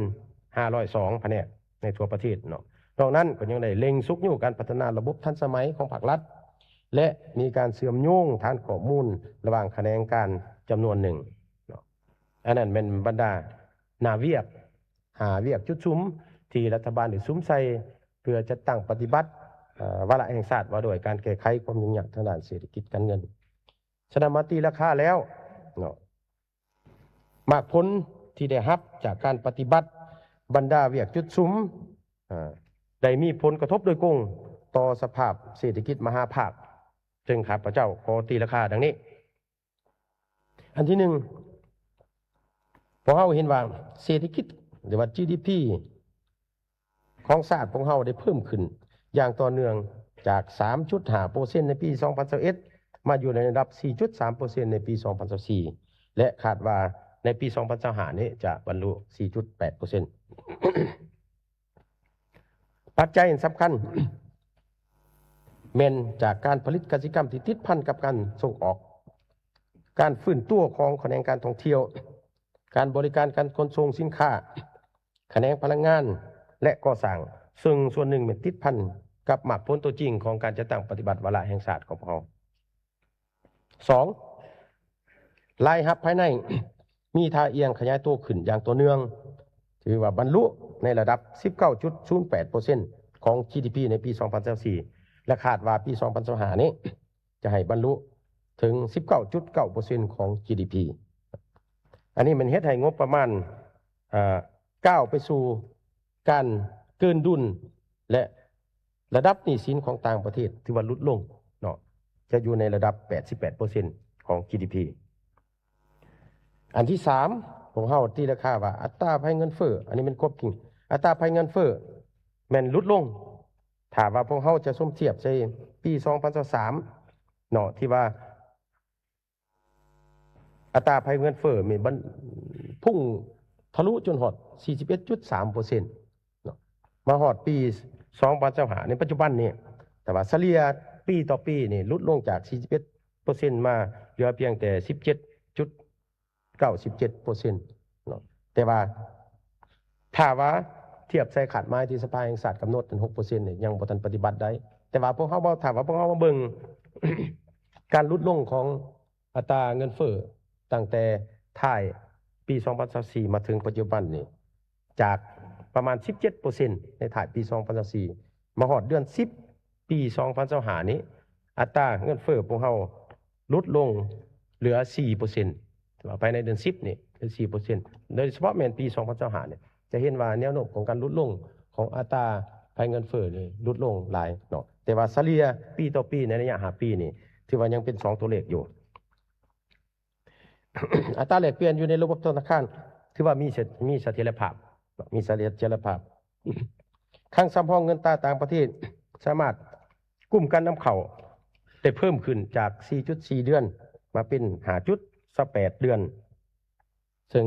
ຫ້າຮ້ອຍສອງພະແນກໃນທົ່ວປະເທດເນາະ. ນອກນັ້ນກໍຍັງໄດ້ເລັ່ງຊຸກຍູ້ການພັດທະນາລະບົບທັນສະໄໝຂອງພາກລັດ ແລະ ມີການເຊື່ອມໂຍງຖານຂໍ້ມູນລະຫວ່າງຂະແໜງການຈຳນວນໜຶ່ງເນາະ. ອັນນັ້ນແມ່ນບັນດາໜ້າວຽກ ຫ້າວຽກຈຸດສຸມທີ່ລັດຖະບານໄດ້ສຸມໃສ່ເພື່ອຈັດຕັ້ງປະຕິບັດ ເອີ ວາລະແຫ່ງຊາດວ່າດ້ວຍການແກ້ໄຂຄວາມຫຍຸ້ງຍາກທາງດ້ານເສດຖະກິດການເງິນ. ສະນັ້ນມາຕີລາຄາແລ້ວເນາະ ໝາກຜົນທີ່ໄດ້ຮັບຈາກການປະຕິບັດບັນດາວຽກຈຸດສຸມ ເອີ ໄດ້ມີຜົນກະທົບໂດຍກົງຕໍ່ສະພາບເສດຖະກິດມະຫາພາກ, ເຊິ່ງຂ້າພະເຈົ້າຂໍຕີລາຄາດັ່ງນີ້. ອັນທີໜຶ່ງ, ພວກເຮົາເຫັນວ່າເສດຖະກິດ ຫຼືວ່າ ຈີດີພີ ຂອງຊາດພວກເຮົາໄດ້ເພີ່ມຂຶ້ນຢ່າງຕໍ່ເນື່ອງ ຈາກສາມຈຸດຫ້າເປີເຊັນໃນປີສອງພັນຊາວເອັດ ມາຢູ່ໃນລະດັບສີ່ຈຸດສາມເປີເຊັນໃນປີສອງພັນຊາວສີ່ ແລະ ຄາດວ່າໃນປີສອງພັນຊາວຫ້ານີ້ຈະບັນລຸສີ່ຈຸດແປດເປີເຊັນ. ປັດໄຈສຳຄັນແມ່ນຈາກການຜະລິດກະສິກຳທີ່ຕິດພັນກັບການສົ່ງອອກ, ການຟື້ນຕົວຂອງຂະແໜງການທ່ອງທ່ຽວ, ການບໍລິການການຂົນສົ່ງສິນຄ້າ, ຂະແໜງພະລັງງານ ແລະ ກໍ່ສ້າງ, ເຊິ່ງສ່ວນໜຶ່ງແມ່ນຕິດພັນກັບໝາກຜົນຕົວຈິງຂອງການຈັດຕັ້ງປະຕິບັດວາລະແຫ່ງຊາດຂອງພວກເຮົາ. ສອງ, ລາຍຮັບພາຍໃນມີທ່າອ່ຽງຂະຫຍາຍໂຕຂຶ້ນຢ່າງຕໍ່ເນື່ອງ, ຖືວ່າບັນລຸໃນລະດັບສິບເກົ້າຈຸດສູນແປດເປີເຊັນຂອງ ຈີດີພີ ໃນປີສອງພັນຊາວສີ່ ແລະ ຄາດວ່າປີສອງພັນຊາວຫ້ານີ້ຈະໃຫ້ບັນລຸເຖິງສິບເກົ້າຈຸດເກົ້າເປີເຊັນຂອງ ຈີດີພີ. ອັນນີ້ແມ່ນເຮັດໃຫ້ງົບປະມານ ເອີ ກ້າວໄປສູ່ການເກີນດຸນ ແລະ ລະດັບໜີ້ສິນຂອງຕ່າງປະເທດຖືວ່າຫຼຸດລົງເນາະ, ຈະຢູ່ໃນລະດັບແປດສິບແປດເປີເຊັນຂອງ ຈີດີພີ. ອັນທີສາມ ພວກເຮົາຕີລາຄາວ່າອັດຕາໄພເງິນເຟີ້, ອັນນີ້ແມ່ນຄວາມຈິງ, ອັດຕາໄພເງິນເຟີ້ແມ່ນຫຼຸດລົງ. ຖ້າວ່າພວກເຮົາຈະສົມທຽບໃສ່ປີສອງພັນຊາວສາມເນາະ ທີ່ວ່າ ອັດຕາໄພເງິນເຟີ້ມີບັນ ພຸ່ງທະລຸຈົນຮອດສີ່ສິບເອັດຈຸດສາມເປີເຊັນເນາະ. ມາຮອດປີສອງພັນຊາວຫ້າ ໃນປັດຈຸບັນນີ້ ແຕ່ວ່າສະເລ່ຍປີຕໍ່ປີນີ້ຫຼຸດລົງຈາກສີ່ສິບເອັດເປີເຊັນ ມາເຫຼືອພຽງແຕ່ສິບເຈັດຈຸດເກົ້າສິບເຈັດເປີເຊັນເນາະ. ແຕ່ວ່າຖ້າວ່າທຽບໃສ່ຄາດໝາຍທີ່ສະພາແຫ່ງຊາດກຳນົດນັ້ນ ຫົກເປີເຊັນນີ້ ຍັງບໍ່ທັນປະຕິບັດໄດ້. ແຕ່ວ່າພວກເຮົາ ຖ້າວ່າພວກເຮົາມາເບິ່ງ ການຫຼຸດລົງຂອງອັດຕາເງິນເຟີ້ຕັ້ງແຕ່ທ້າຍປີສອງພັນຊາວສີ່ ມາເຖິງປັດຈຸບັນນີ້ ຈາກປະມານສິບເຈັດເປີເຊັນ ໃນທ້າຍປີສອງພັນຊາວສີ່ ມາຮອດເດືອນສິບ ປີສອງພັນຊາວຫ້ານີ້ ອັດຕາເງິນເຟີ້ພວກເຮົາຫຼຸດລົງເຫຼືອສີ່ເປີເຊັນ ວ່າພາຍໃນເດືອນສິບນີ້ເຫຼືອສີ່ເປີເຊັນ ໂດຍສະເພາະແມ່ນປີສອງພັນຊາວຫ້ານີ້ ຈະເຫັນວ່າແນວໂນ້ມຂອງການຫຼຸດລົງຂອງອັດຕາພາຍເງິນເຟີ້ນີ້ຫຼຸດລົງຫຼາຍເນາະ. ແຕ່ວ່າສະເລ່ຍປີຕໍ່ປີໃນໄລຍະຫ້າປີນີ້ ຖືວ່າຍັງເປັນສອງຕົວເລກຢູ່. ອັດຕາແລກປ່ຽນຢູ່ໃນລະບົບທະນາຄານ ຖືວ່າມີສະ ມີສະຖຽນລະພາບ ມີສະຖຽນລະພາບ. ຄັງສຳຮອງເງິນຕາຕ່າງປະເທດ ສາມາດກຸມການນຳເຂົ້າໄດ້ເພີ່ມຂຶ້ນຈາກສີ່ຈຸດສີ່ເດືອນ ມາເປັນຫ້າຈຸດສອງແປດເດືອນ ເຊິ່ງ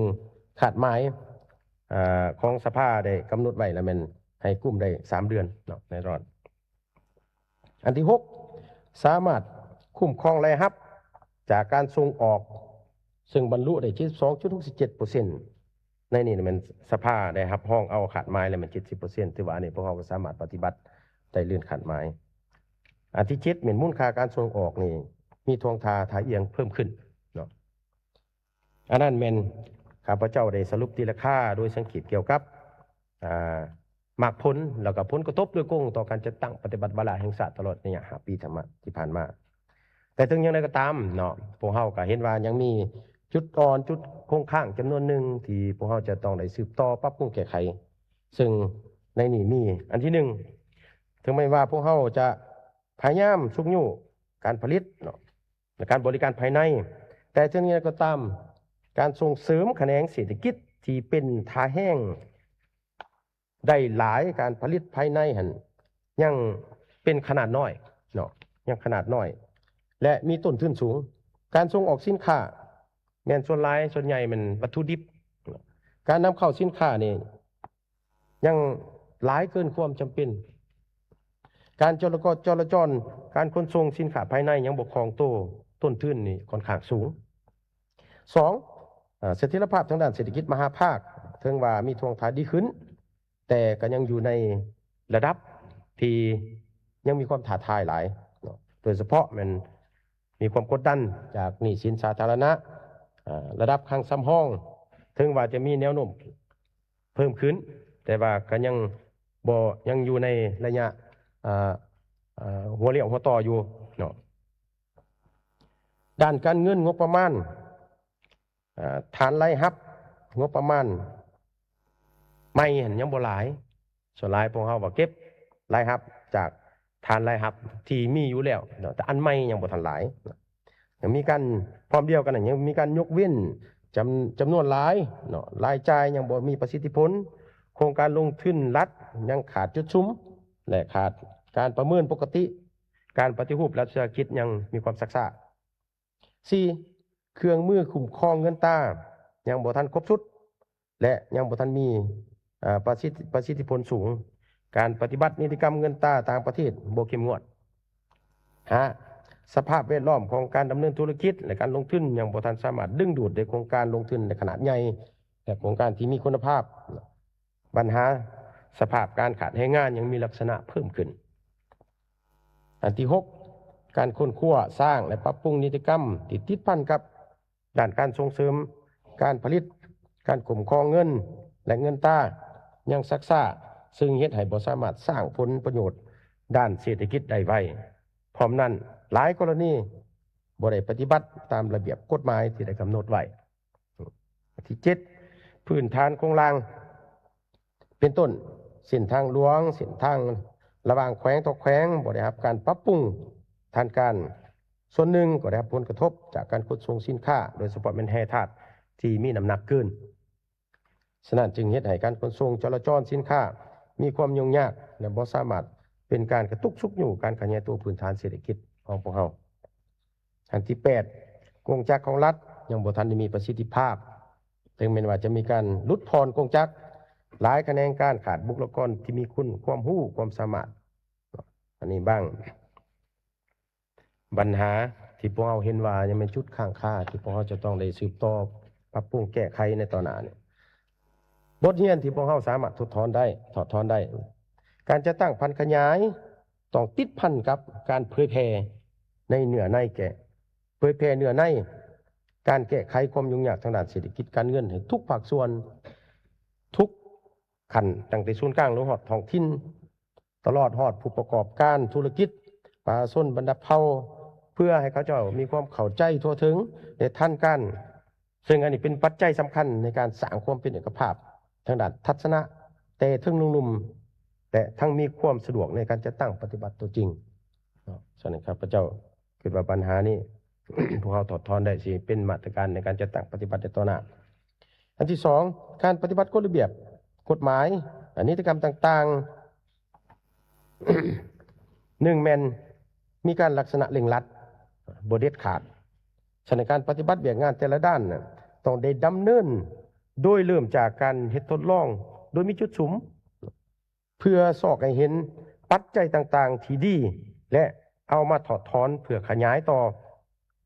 ຄາດໝາຍ ອາ ຂອງສະພາໄດ້ກຳນົດໄວ້ແລ້ວແມ່ນໃຫ້ກຸມໄດ້ສາມເດືອນເນາະ ແນ່ນອນ. ອັນທີຫົກ ສາມາດຄຸ້ມຄອງລາຍຮັບຈາກການສົ່ງອອກ ເຊິ່ງບັນລຸໄດ້ເຈັດສິບສອງຈຸດຫົກສິບເຈັດເປີເຊັນ. ໃນນີ້ແມ່ນສະພາໄດ້ຮັບຮອງເອົາຄາດໝາຍແລ້ວແມ່ນເຈັດສິບເປີເຊັນ ຖືວ່າອັນນີ້ພວກເຮົາກໍສາມາດປະຕິບັດໄດ້ລື່ນຄາດໝາຍ. ອັນທີເຈັດ ແມ່ນມູນຄ່າການສົ່ງອອກນີ້ມີທ່ວງທ່າທ່າອ່ຽງເພີ່ມຂຶ້ນເນາະ. ອັນນັ້ນແມ່ນຂ້າພະເຈົ້າໄດ້ສະຫຼຸບຕີລາຄາໂດຍສັງເກດກ່ຽວກັບ ອາ ໝາກຜົນ ແລ້ວກໍຜົນກະທົບໂດຍກົງຕໍ່ການຈັດຕັ້ງປະຕິບັດວາລະແຫ່ງຊາດຕະຫຼອດໄລຍະຫ້າປີທີ່ຜ່ານມາ ທີ່ຜ່ານມາ. ແຕ່ເຖິງຢ່າງໃດກໍຕາມເນາະ ພວກເຮົາກໍເຫັນວ່າຍັງມີຈຸດອ່ອນ ຈຸດຄົງຄ້າງຈຳນວນໜຶ່ງທີ່ພວກເຮົາຈະຕ້ອງໄດ້ສືບຕໍ່ປັບປຸງແກ້ໄຂ ເຊິ່ງໃນນີ້ມີ ອັນທີໜຶ່ງ ເຖິງແມ່ນວ່າພວກເຮົາຈະພະຍາຍາມຊຸກຍູ້ການຜະລິດເນາະ ແລະ ການບໍລິການພາຍໃນ, ແຕ່ເຖິງຢ່າງໃດກໍຕາມ ການສົ່ງເສີມຂະແໜງເສດຖະກິດທີ່ເປັນທ່າແຮງໄດ້ຫຼາຍ, ການຜະລິດພາຍໃນຫັ້ນຍັງເປັນຂະໜາດນ້ອຍເນາະ, ຍັງຂະໜາດນ້ອຍ ແລະ ມີຕົ້ນທຶນສູງ. ການສົ່ງອອກສິນຄ້າແມ່ນສ່ວນຫຼາຍ, ສ່ວນໃຫຍ່ແມ່ນວັດຖຸດິບ. ການນຳເຂົ້າສິນຄ້ານີ້ ຍັງຫຼາຍເກີນຄວາມຈຳເປັນ. ການຈະລະ ຈະລາຈອນ ການຂົນສົ່ງສິນຄ້າພາຍໃນຍັງບໍ່ຄ່ອງໂຕ, ຕົ້ນທຶນນີ້ຂ້ອນຂ້າງສູງ. ສອງ ເອີ ສະຖຽນລະພາບທາງດ້ານເສດຖະກິດມະຫາພາກ ເຖິງວ່າມີທ່ວງທ່າດີຂຶ້ນ, ແຕ່ກໍຍັງຢູ່ໃນລະດັບທີ່ຍັງມີຄວາມທ້າທາຍຫຼາຍເນາະ, ໂດຍສະເພາະແມ່ນ ມີຄວາມກົດດັນຈາກໜີ້ສິນສາທາລະນະ, ອາ ລະດັບຄັງສຳຮອງ ເຖິງວ່າຈະມີແນວໂນ້ມເພີ່ມຂຶ້ນ, ແຕ່ວ່າກໍຍັງບໍ່ ຍັງຢູ່ໃນໄລຍະ ອາ ອາ ຫົວລ້ຽວຫົວຕໍ່ຢູ່ເນາະ. ດ້ານການເງິນງົບປະມານ ອາ ຖານລາຍຮັບ ງົບປະມານໃໝ່ຫັ້ນຍັງບໍ່ຫຼາຍ. ສ່ວນຫຼາຍພວກເຮົາກໍເກັບລາຍຮັບຈາກຖານລາຍຮັບທີ່ມີຢູ່ແລ້ວເນາະ, ແຕ່ອັນໃໝ່ຍັງບໍ່ທັນຫຼາຍ. ຍັງມີການ ພ້ອມດຽວກັນນັ້ນ ຍັງມີການຍົກເວັ້ນຈຳ ຈຳນວນຫຼາຍເນາະ, ລາຍຈ່າຍຍັງບໍ່ມີປະສິດທິຜົນ, ໂຄງການລົງທຶນລັດຍັງຂາດຈຸດສຸມ ແລະ ຂາດການປະເມີນປົກກະຕິ, ການປະຕິຮູບລັດວິສາຫະກິດຍັງມີຄວາມຊັກຊ້າ. ສີ່ ເຄື່ອງມືຄຸ້ມຄອງເງິນຕາຍັງບໍ່ທັນຄົບຊຸດ ແລະ ຍັງບໍ່ທັນມີ ອາ ປະສິດ ປະສິດທິຜົນສູງ, ການປະຕິບັດນິຕິກຳເງິນຕາຕ່າງປະເທດບໍ່ເຂັ້ມງວດ. ຫ້າ ສະພາບແວດລ້ອມຂອງການດຳເນີນທຸລະກິດ ແລະ ການລົງທຶນຍັງບໍ່ທັນສາມາດດຶງດູດໄດ້ໂຄງການລົງທຶນໃນຂະໜາດໃຫຍ່ ແລະ ໂຄງການທີ່ມີຄຸນນະພາບ. ບັນຫາສະພາບການຂາດແຮງງານຍັງມີລັກສະນະເພີ່ມຂຶ້ນ. ອັນທີຫົກ ການຄົ້ນຄວ້າ, ສ້າງ ແລະ ປັບປຸງນິຕິກຳທີ່ຕິດພັນກັບດ້ານການສົ່ງເສີມການຜະລິດ, ການຄຸ້ມຄອງເງິນ ແລະ ເງິນຕາຍັງຊັກຊ້າ, ເຊິ່ງເຮັດໃຫ້ບໍ່ສາມາດສ້າງຜົນປະໂຫຍດດ້ານເສດຖະກິດໄດ້ໄວ. ພ້ອມນັ້ນ, ຫຼາຍກໍລະນີບໍ່ໄດ້ປະຕິບັດຕາມລະບຽບກົດໝາຍທີ່ໄດ້ກຳນົດໄວ້. ທີເຈັດ ພື້ນຖານໂຄງລ່າງ ເປັນຕົ້ນ ເສັ້ນທາງຫຼວງ, ເສັ້ນທາງລະຫວ່າງແຂວງຕໍ່ແຂວງ ບໍ່ໄດ້ຮັບການປັບປຸງທາງດ້ານການ, ສ່ວນໜຶ່ງກໍໄດ້ຮັບຜົນກະທົບຈາກການຂົນສົ່ງສິນຄ້າ, ໂດຍສະເພາະແມ່ນແຮ່ທາດທີ່ມີນ້ຳໜັກເກີນ. ສະນັ້ນຈຶ່ງເຮັດໃຫ້ການຂົນສົ່ງຈະລາຈອນສິນຄ້າມີຄວາມຫຍຸ້ງຍາກ ແລະ ບໍ່ສາມາດເປັນການກະຕຸກຊຸກຍູ້ການຂະຫຍາຍຕົວພື້ນຖານເສດຖະກິດຂອງພວກເຮົາ. ອັນທີແປດ ກົງຈັກຂອງລັດຍັງບໍ່ທັນໄດ້ມີປະສິດທິພາບ, ເຖິງແມ່ນວ່າຈະມີການຫຼຸດຜ່ອນກົງຈັກ, ຫຼາຍຂະແໜງການຂາດບຸກລະກອນທີ່ມີຄຸນ ຄວາມຮູ້ ຄວາມສາມາດ. ອັນນີ້ບາງບັນຫາທີ່ພວກເຮົາເຫັນວ່າຍັງແມ່ນຈຸດຄ້າງຄາ ທີ່ພວກເຮົາຈະຕ້ອງໄດ້ສືບຕໍ່ປັບປຸງແກ້ໄຂໃນຕໍ່ໜ້ານີ້. ບົດຮຽນທີ່ພວກເຮົາສາມາດຖອດຖອນໄດ້, ຖອດຖອນໄດ້, ການຈັດຕັ້ງຜັນຂະຫຍາຍ ຕ້ອງຕິດພັນກັບການເຜີຍແຜ່ໃນເນື້ອໃນແກ່ ເຜີຍແຜ່ເນື້ອໃນການແກ້ໄຂຄວາມຫຍຸ້ງຍາກທາງດ້ານເສດຖະກິດການເງິນໃຫ້ທຸກພາກສ່ວນ, ທຸກຂັ້ນ, ຕັ້ງແຕ່ສູນກາງລົງຮອດທ້ອງຖິ່ນ, ຕະຫຼອດຮອດຜູ້ປະກອບການທຸລະກິດ, ປະຊາຊົນບັນດາເຜົ່າ, ເພື່ອໃຫ້ເຂົາເຈົ້າມີຄວາມເຂົ້າໃຈທົ່ວເຖິງ ແລະ ທັນການ. ເຊິ່ງອັນນີ້ເປັນປັດໄຈສຳຄັນໃນການສ້າງຄວາມເປັນເອກະພາບທາງດ້ານທັດສະນະ ແຕ່ເຖິງໜຸ່ມໆ ແລະ ທັງມີຄວາມສະດວກໃນການຈັດຕັ້ງປະຕິບັດຕົວຈິງເນາະ. ສະນັ້ນ ຂ້າພະເຈົ້າຄິດວ່າບັນຫານີ້ ພວກເຮົາຖອດຖອນໄດ້ ຊິເປັນມາດຕະການໃນການຈັດຕັ້ງປະຕິບັດໃນຕໍ່ໜ້າ. ອັນທີສອງ, ການປະຕິບັດກົດລະບຽບກົດໝາຍ ແລະ ນິຕິກຳຕ່າງໆ. ໜຶ່ງແມ່ນມີການລັກສະນະເລັ່ງລັດ, ບໍ່ເດັດຂາດ. ສະນັ້ນ ການປະຕິບັດວຽກງານແຕ່ລະດ້ານນະ ຕ້ອງໄດ້ດຳເນີນໂດຍເລີ່ມຈາກການເຮັດທົດລອງໂດຍມີຈຸດສຸມ ເພື່ອຊອກໃຫ້ເຫັນປັດໄຈຕ່າງໆທີ່ດີ ແລະ ເອົາມາຖອດຖອນເພື່ອຂະຫຍາຍຕໍ່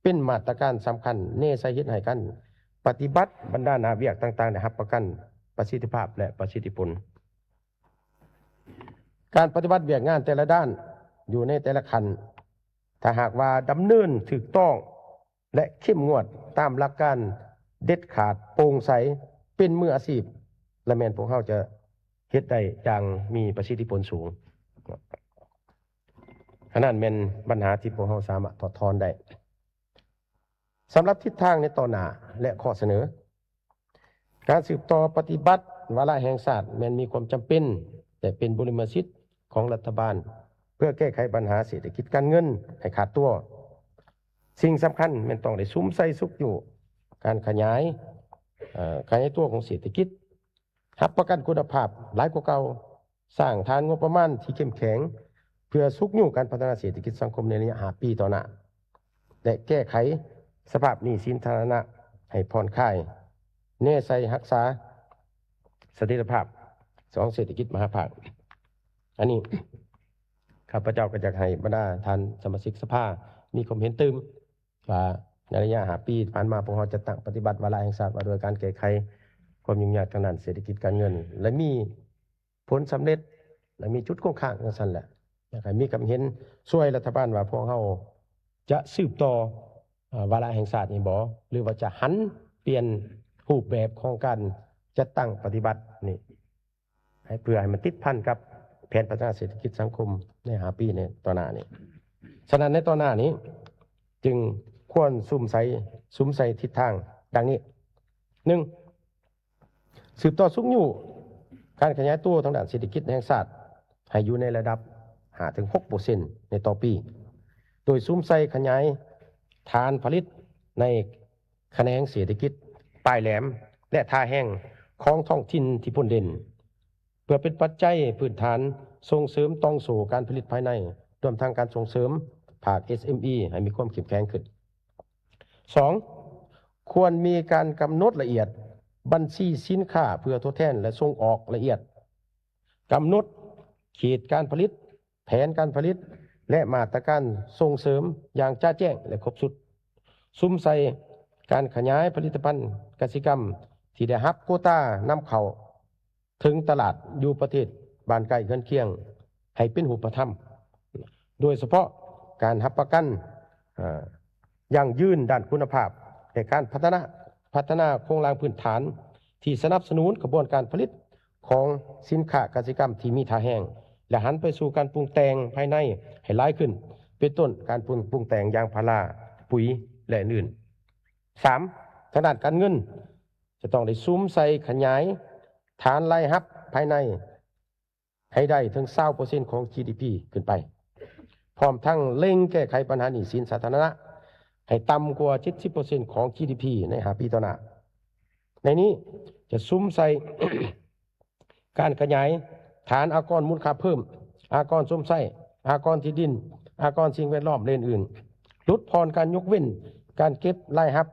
ເປັນມາດຕະການສຳຄັນແນໃສ່ເຮັດໃຫ້ການປະຕິບັດບັນດາໜ້າວຽກຕ່າງໆ ໄດ້ຮັບປະກັນປະສິດທິພາບ ແລະ ປະສິດທິຜົນ. ການປະຕິບັດວຽກງານແຕ່ລະດ້ານຢູ່ໃນແຕ່ລະຂັ້ນ ຖ້າຫາກວ່າດຳເນີນຖືກຕ້ອງ ແລະ ເຂັ້ມງວດຕາມຫຼັກການເດັດຂາດ, ໂປ່ງໃສ, ເປັນມືອາຊີບ ລະແມ່ນພວກເຮົາຈະເຮັດໄດ້ຢ່າງມີປະສິດທິຜົນສູງ. ອັນນັ້ນແມ່ນບັນຫາທີ່ພວກເຮົາສາມາດຖອດຖອນໄດ້. ສຳລັບທິດທາງໃນຕໍ່ໜ້າ ແລະ ຂໍ້ສະເໜີ, ການສືບຕໍ່ປະຕິບັດວາລະແຫ່ງຊາດແມ່ນມີຄວາມຈຳເປັນ ແລະ ເປັນບຸລິມະສິດຂອງລັດຖະບານ ເພື່ອແກ້ໄຂບັນຫາເສດຖະກິດການເງິນໃຫ້ຂາດຕົວ. ສິ່ງສຳຄັນແມ່ນຕ້ອງໄດ້ສຸມໃສ່ຊຸກຍູ້ການຂະຫຍາຍ, ເອີ, ຂະຫຍາຍຕົວຂອງເສດຖະກິດ, ຮັບປະກັນຄຸນນະພາບຫຼາຍກວ່າເກົ່າ, ສ້າງຖານງົບປະມານທີ່ເຂັ້ມແຂງ ເພື່ອຊຸກຍູ້ການພັດທະນາເສດຖະກິດສັງຄົມໃນໄລຍະຫ້າປີຕໍ່ໜ້າ ແລະ ແກ້ໄຂສະພາບໜີ້ສິນສາທາລະນະໃຫ້ຜ່ອນຄາຍ, ແນໃສ່ຮັກສາສະຖຽນລະພາບຂອງເສດຖະກິດມະຫາພາກ. ອັນນີ້ ຂ້າພະເຈົ້າກໍຢາກໃຫ້ບັນດາທ່ານສະມາຊິກສະພາມີຄວາມເຫັນຕື່ມວ່າ ໃນໄລຍະຫ້າປີຜ່ານມາ ພວກເຮົາຈັດຕັ້ງປະຕິບັດວາລະແຫ່ງຊາດວ່າດ້ວຍການແກ້ໄຂຄວາມຫຍຸ້ງຍາກທາງດ້ານເສດຖະກິດການເງິນ ແລະ ມີ ຜົນສຳເລັດ ແລະ ມີຈຸດຄົງຄ້າງຈັ່ງຊັ້ນແຫຼະ. ຢາກໃຫ້ມີຄຳເຫັນຊ່ວຍລັດຖະບານວ່າ ພວກເຮົາຈະສືບຕໍ່ ເອີ ວາລະແຫ່ງຊາດນີ້ບໍ່ ຫຼືວ່າຈະຫັນປ່ຽນຮູບແບບຂອງການຈັດຕັ້ງປະຕິບັດນີ້ ໃຫ້ ເພື່ອໃຫ້ມັນຕິດພັນກັບແຜນພັດທະນາເສດຖະກິດສັງຄົມໃນຫ້າປີໃນຕໍ່ໜ້ານີ້. ສະນັ້ນ ໃນຕໍ່ໜ້ານີ້ຈຶ່ງຄວນສຸມໃສ່ ສຸມໃສ່ທິດທາງດັ່ງນີ້: ໜຶ່ງ ສືບຕໍ່ຊຸກຍູ້ການຂະຫຍາຍຕົວທາງດ້ານເສດຖະກິດແຫ່ງຊາດໃຫ້ຢູ່ໃນລະດັບຫ້າເຖິງຫົກເປີເຊັນໃນຕໍ່ປີ ໂດຍສຸມໃສ່ຂະຫຍາຍຖານຜະລິດໃນຂະແໜງເສດຖະກິດປາຍແຫຼມ ແລະ ທ່າແຮງຂອງທ້ອງຖິ່ນທີ່ພົ້ນເດັ່ນ ເພື່ອເປັນປັດໄຈພື້ນຖານສົ່ງເສີມຕ່ອງໂສ້ການຜະລິດພາຍໃນ, ລວມທັງການສົ່ງເສີມພາກ ເອສເອັມອີ ໃຫ້ມີຄວາມເຂັ້ມແຂງຂຶ້ນ. ສອງ ຄວນມີການກຳນົດລະອຽດບັນຊີສິນຄ້າເພື່ອທົດແທນ ແລະ ສົ່ງອອກລະອຽດ, ກຳນົດເຂດການຜະລິດ, ແຜນການຜະລິດ ແລະ ມາດຕະການສົ່ງເສີມຢ່າງຈະແຈ້ງ ແລະ ຄົບຊຸດ, ສຸມໃສ່ການຂະຫຍາຍຜະລິດຕະພັນກະສິກຳທີ່ໄດ້ຮັບໂກຕານຳເຂົ້າ ເຖິງຕະຫຼາດຢູ່ປະເທດບ້ານໃກ້ເຮືອນຄຽງໃຫ້ເປັນຮູບປະທຳ, ໂດຍສະເພາະການຮັບປະກັນ ເອີ ຢັ້ງຢືນດ້ານຄຸນນະພາບ ແລະ ການພັດທະນາ ພັດທະນາໂຄງລ່າງພື້ນຖານທີ່ສະໜັບສະໜູນຂະບວນການຜະລິດຂອງສິນຄ້າກະສິກຳທີ່ມີທ່າແຮງ ແລະ ຫັນໄປສູ່ການປຸງແຕ່ງພາຍໃນໃຫ້ຫຼາຍຂຶ້ນ, ເປັນຕົ້ນການປຸງ ປຸງແຕ່ງຢາງພາລາ, ປຸຍ ແລະ ອື່ນໆ. ສາມ ທາງດ້ານການເງິນ ຈະຕ້ອງໄດ້ສຸມໃສ່ຂະຫຍາຍຖານລາຍຮັບພາຍໃນໃຫ້ໄດ້ເຖິງຊາວເປີເຊັນຂອງຈີດີພີຂຶ້ນໄປ, ພ້ອມທັງເລັ່ງແກ້ໄຂບັນຫາໜີ້ສິນສາທາລະນະໃຫ້ຕ່ຳກວ່າເຈັດສິບເປີເຊັນຂອງຈີດີພີໃນຫ້າປີຕໍ່ໜ້າ. ໃນນີ້ຈະສຸມໃສ່ ການຂະຫຍາຍຖານອາກອນມູນຄ່າເພີ່ມ, ອາກອນຊົມໃຊ້, ອາກອນທີ່ດິນ, ອາກອນສິ່ງແວດລ້ອມ ແລະ ອື່ນໆ, ຫຼຸດຜ່ອນການຍົກເວັ້ນການເກັບລາຍຮັບ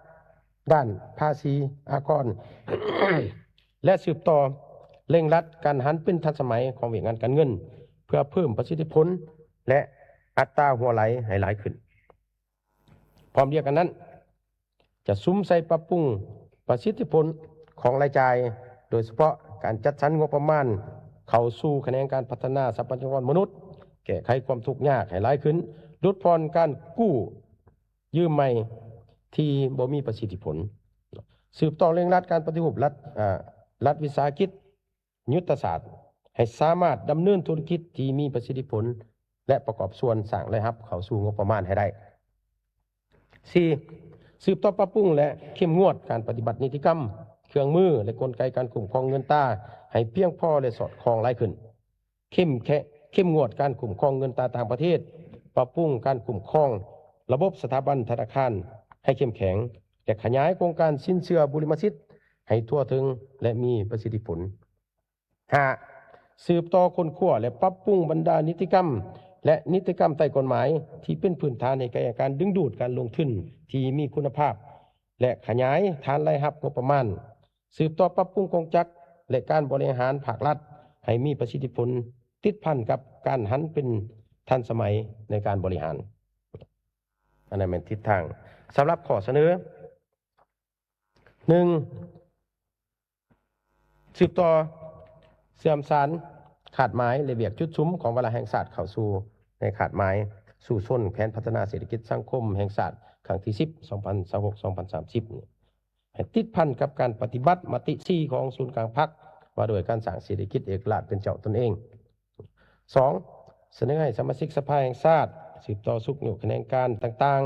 ດ້ານພາສີອາກອນ ແລະ ສືບຕໍ່ ເລັ່ງລັດການຫັນເປັນທັນສະໄໝຂອງວຽກງານການເງິນ ເພື່ອເພີ່ມປະສິດທິຜົນ ແລະ ອັດຕາຮົ່ວໄຫຼໃຫ້ຫຼາຍຂຶ້ນ. ພ້ອມດຽວກັນນັ້ນ, ຈະສຸມໃສ່ປັບປຸງປະສິດທິຜົນຂອງລາຍຈ່າຍ, ໂດຍສະເພາະການຈັດສັນງົບປະມານເຂົ້າສູ່ຂະແໜງການພັດທະນາຊັບພະຍາກອນມະນຸດ, ແກ້ໄຂຄວາມທຸກຍາກໃຫ້ຫຼາຍຂຶ້ນ, ຫຼຸດຜ່ອນການກູ້ຢືມໃໝ່ທີ່ບໍ່ມີປະສິດທິຜົນ, ສືບຕໍ່ເລັ່ງລັດການປະຕິຮູບລັດ, ເອີ, ລັດວິສາຫະກິດ, ຍຸດທະສາດ ໃຫ້ສາມາດດຳເນີນທຸລະກິດທີ່ມີປະສິດທິຜົນ ແລະ ປະກອບສ່ວນສ້າງລາຍຮັບເຂົ້າສູ່ງົບປະມານໃຫ້ໄດ້. ສີ່, ສືບຕໍ່ປັບປຸງ ແລະ ເຂັ້ມງວດການປະຕິບັດນິຕິກຳ, ເຄື່ອງມື ແລະ ກົນໄກການຄຸ້ມຄອງເງິນຕາໃຫ້ພຽງພໍ ແລະ ສອດຄ່ອງຫຼາຍຂຶ້ນ. ເຂັ້ມແຂ- ເຂັ້ມງວດການຄຸ້ມຄອງເງິນຕາຕ່າງປະເທດ, ປັບປຸງການຄຸ້ມຄອງລະບົບສະຖາບັນທະນາຄານໃຫ້ເຂັ້ມແຂງ ແລະ ຂະຫຍາຍໂຄງການສິນເຊື່ອບຸລິມະສິດໃຫ້ທົ່ວເຖິງ ແລະ ມີປະສິດທິຜົນ. ຫ້າ, ສືບຕໍ່ຄົ້ນຄວ້າ ແລະ ປັບປຸງບັນດານິຕິກຳ ແລະ ນິຕິກຳໃຕ້ກົດໝາຍທີ່ເປັນພື້ນຖານໃຫ້ແກ່ການດຶງດູດການລົງທຶນທີ່ມີຄຸນນະພາບ ແລະ ຂະຫຍາຍຖານລາຍຮັບງົບປະມານ, ສືບຕໍ່ປັບປຸງກົງຈັກ ແລະ ການບໍລິຫານພາກລັດໃຫ້ມີປະສິດທິຜົນ, ຕິດພັນກັບການຫັນເປັນທັນສະໄໝໃນການບໍລິຫານ. ອັນນັ້ນແມ່ນທິດທາງ. ສຳລັບຂໍ້ສະເໜີ, ໜຶ່ງ, ສືບຕໍ່ເຊື່ອມສານຄາດໝາຍ ແລະ ວຽກຈຸດສຸມຂອງວາລະແຫ່ງຊາດເຂົ້າສູ່ໃນຄາດໝາຍສູ້ຊົນແຜນພັດທະນາເສດຖະກິດສັງຄົມແຫ່ງຊາດຄັ້ງທີສິບ ສອງພັນຊາວຫົກ ສອງພັນສາມສິບ ໃຫ້ຕິດພັນກັບການປະຕິບັດມະຕິສີ່ຂອງສູນກາງພັກ ວ່າດ້ວຍການສ້າງເສດຖະກິດເອກະລາດເປັນເຈົ້າຕົນເອງ. ສອງ, ສະເໜີໃຫ້ສະມາຊິກສະພາແຫ່ງຊາດ ສືບຕໍ່ຊຸກຍູ້ຂະແໜງການຕ່າງ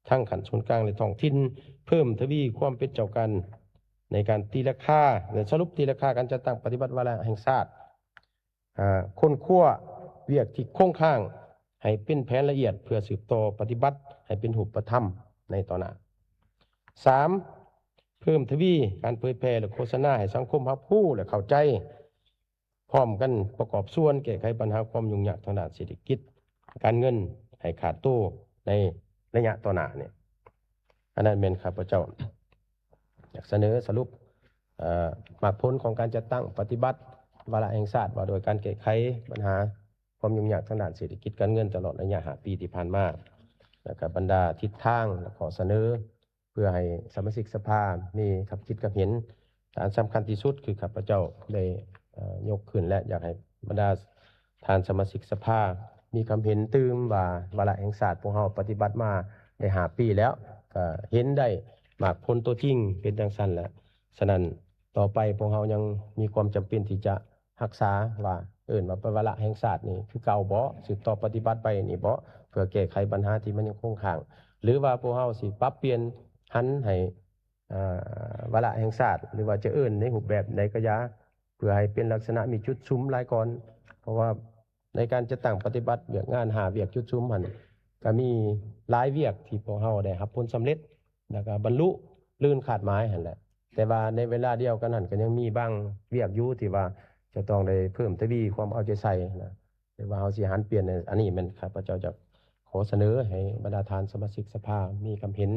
ໆ ທັງຂັ້ນສູນກາງ ແລະ ທ້ອງຖິ່ນ ເພີ່ມທະວີຄວາມເປັນເຈົ້າການໃນການຕີລາຄາ ແລະ ສະຫຼຸບຕີລາຄາການຈັດຕັ້ງປະຕິບັດວາລະແຫ່ງຊາດ, ອາ, ຄົ້ນຄວ້າວຽກທີ່ຄົງຄ້າງໃຫ້ເປັນແຜນລະອຽດ ເພື່ອສືບຕໍ່ປະຕິບັດໃຫ້ເປັນຮູບປະທຳໃນຕໍ່ໜ້າ. ສາມ, ເພີ່ມທະວີການເຜີຍແຜ່ ແລະ ໂຄສະນາໃຫ້ສັງຄົມຮັບຮູ້ ແລະ ເຂົ້າໃຈ ພ້ອມກັນປະກອບສ່ວນແກ້ໄຂບັນຫາຄວາມຫຍຸ້ງຍາກທາງດ້ານເສດຖະກິດ, ການເງິນໃຫ້ຂາດໂຕໃນໄລຍະຕໍ່ໜ້ານີ້. ອັນນັ້ນແມ່ນຂ້າພະເຈົ້າຢາກສະເໜີສະຫຼຸບ, ເອີ, ໝາກຜົນຂອງການຈັດຕັ້ງປະຕິບັດວາລະແຫ່ງຊາດວ່າດ້ວຍການແກ້ໄຂບັນຫາຄວາມຫຍຸ້ງຍາກທາງດ້ານເສດຖະກິດການເງິນຕະຫຼອດໄລຍະຫ້າປີທີ່ຜ່ານມາ, ແລ້ວກະບັນດາທິດທາງ ແລະ ຂໍ້ສະເໜີ ເພື່ອໃຫ້ສະມາຊິກສະພາມີຄຳຄິດຄຳເຫັນ. ແຕ່ອັນສຳຄັນທີ່ສຸດຄືຂ້າພະເຈົ້າໄດ້, ເອີ, ຍົກຂຶ້ນ ແລະ ຢາກໃຫ້ບັນດາທ່ານສະມາຊິກສະພາມີຄຳເຫັນຕື່ມວ່າ ວາລະແຫ່ງຊາດພວກເຮົາປະຕິບັດມາໄດ້ຫ້າປີແລ້ວ, ກໍເຫັນໄດ້ໝາກຜົນຕົວຈິງເປັນຈັ່ງຊັ້ນແຫຼະ. ສະນັ້ນ ຕໍ່ໄປພວກເຮົາຍັງມີຄວາມຈຳເປັນທີ່ຈະ ຮັກສາວ່າ ເອີ້ນວ່າເປັນວາລະແຫ່ງຊາດນີ້ຄືເກົ່າບໍ? ສືບຕໍ່ປະຕິບັດໄປນີ້ບໍ? ເພື່ອແກ້ໄຂບັນຫາທີ່ມັນຍັງຄົງຄ້າງ ຫຼືວ່າພວກເຮົາຊິປັບປ່ຽນຫັນໃຫ້, ເອີ, ວາລະແຫ່ງຊາດ ຫຼືວ່າຈະເອີ້ນໃນຮູບແບບໃດກໍຢ່າ ເພື່ອໃຫ້ເປັນລັກສະນະມີຈຸດສຸມຫຼາຍກ່ອນ. ເພາະວ່າໃນການຈັດຕັ້ງປະຕິບັດວຽກງານຫ້າວຽກຈຸດສຸມຫັ້ນ ກໍມີຫຼາຍວຽກທີ່ພວກເຮົາໄດ້ຮັບຜົນສຳເລັດ ແລ້ວກໍບັນລຸລື່ນຄາດໝາຍຫັ້ນແຫຼະ. ແຕ່ວ່າໃນເວລາດຽວກັນນັ້ນ ກໍຍັງມີບາງວຽກຢູ່ທີ່ວ່າຈະຕ້ອງໄດ້ເພີ່ມທະວີຄວາມເອົາໃຈໃສ່ນະ ຫຼືວ່າເຮົາຊິຫັນປ່ຽນ. ອັນນີ້ແມ່ນຂ້າພະເຈົ້າຈະຂໍສະເໜີໃຫ້ບັນດາທ່ານສະມາຊິກສະພາມີຄຳເຫັນ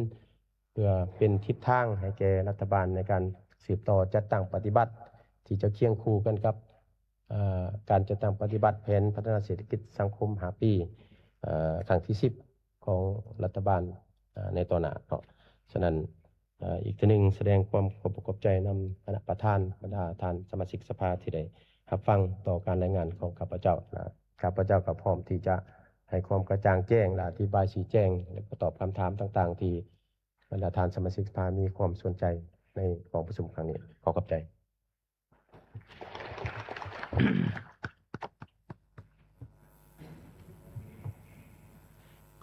ເພື່ອເປັນທິດທາງໃຫ້ແກ່ລັດຖະບານໃນການສືບຕໍ່ຈັດຕັ້ງປະຕິບັດ ທີ່ຈະຄຽງຄູ່ກັນກັບ ເອີ ການຈັດຕັ້ງປະຕິບັດແຜນພັດທະນາເສດຖະກິດສັງຄົມຫ້າປີ ເອີ ຄັ້ງທີສິບຂອງລັດຖະບານ ເອີ ໃນຕໍ່ໜ້າເນາະ. ສະນັ້ນ ເອີ ອີກເທື່ອໜຶ່ງສະແດງຄວາມຂອບອົກຂອບໃຈນຳຄະນະປະທານ, ບັນດາທ່ານສະມາຊິກສະພາທີ່ໄດ້ຮັບຟັງຕໍ່ການລາຍງານຂອງຂ້າພະເຈົ້ານະ. ຂ້າພະເຈົ້າກໍພ້ອມທີ່ຈະໃຫ້ຄວາມກະຈ່າງແຈ້ງ ແລະ ອະທິບາຍຊີ້ແຈງ ແລະ ກໍຕອບຄຳຖາມຕ່າງໆທີ່ບັນດາທ່ານສະມາຊິກສະພາມີຄວາມສົນໃຈໃນກອງປະຊຸມຄັ້ງນີ້. ຂໍຂອບໃຈ.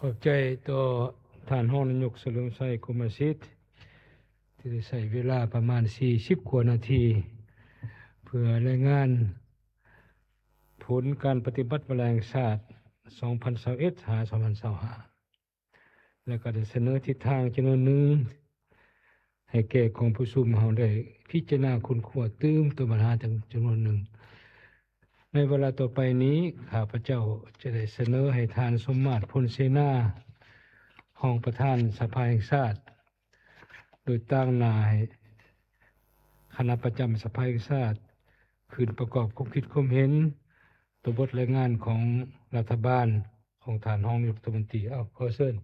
ຂອບໃຈຕໍ່ທ່ານຮອງນາຍົກສະເຫຼີມໄຊ ກົມມະສິດ ທີ່ໄດ້ໃຊ້ເວລາປະມານສີ່ສິບກວ່ານາທີ ເພື່ອລາຍງານຜົນການປະຕິບັດວາລະແຫ່ງຊາດ ສອງພັນຊາວເອັດ ຫາ ສອງພັນຊາວຫ້າ. ແລະ ກໍໄດ້ສະເໜີທິດທາງຈຳນວນໜຶ່ງ ໃຫ້ແກ່ກອງປະຊຸມເຮົາໄດ້ພິຈາລະນາຄົ້ນຄວ້າຕື່ມຕໍ່ບັນຫາຈຳນວນໜຶ່ງ. ໃນວາລະຕໍ່ໄປນີ້ ຂ້າພະເຈົ້າຈະໄດ້ສະເໜີໃຫ້ທ່ານ ສົມມາດ ພົນເສນາ ຮອງປະທານສະພາແຫ່ງຊາດ ໂດຍຕາງໜ້າໃຫ້ຄະນະປະຈຳສະພາແຫ່ງຊາດ ຂຶ້ນປະກອບຄວາມຄິດຄວາມເຫັນຕໍ່ບົດລາຍງານຂອງລັດຖະບານ ຂອງທ່ານຮອງນາຍົກລັດຖະມົນຕີ. ເອົາ ຂໍເຊີນ.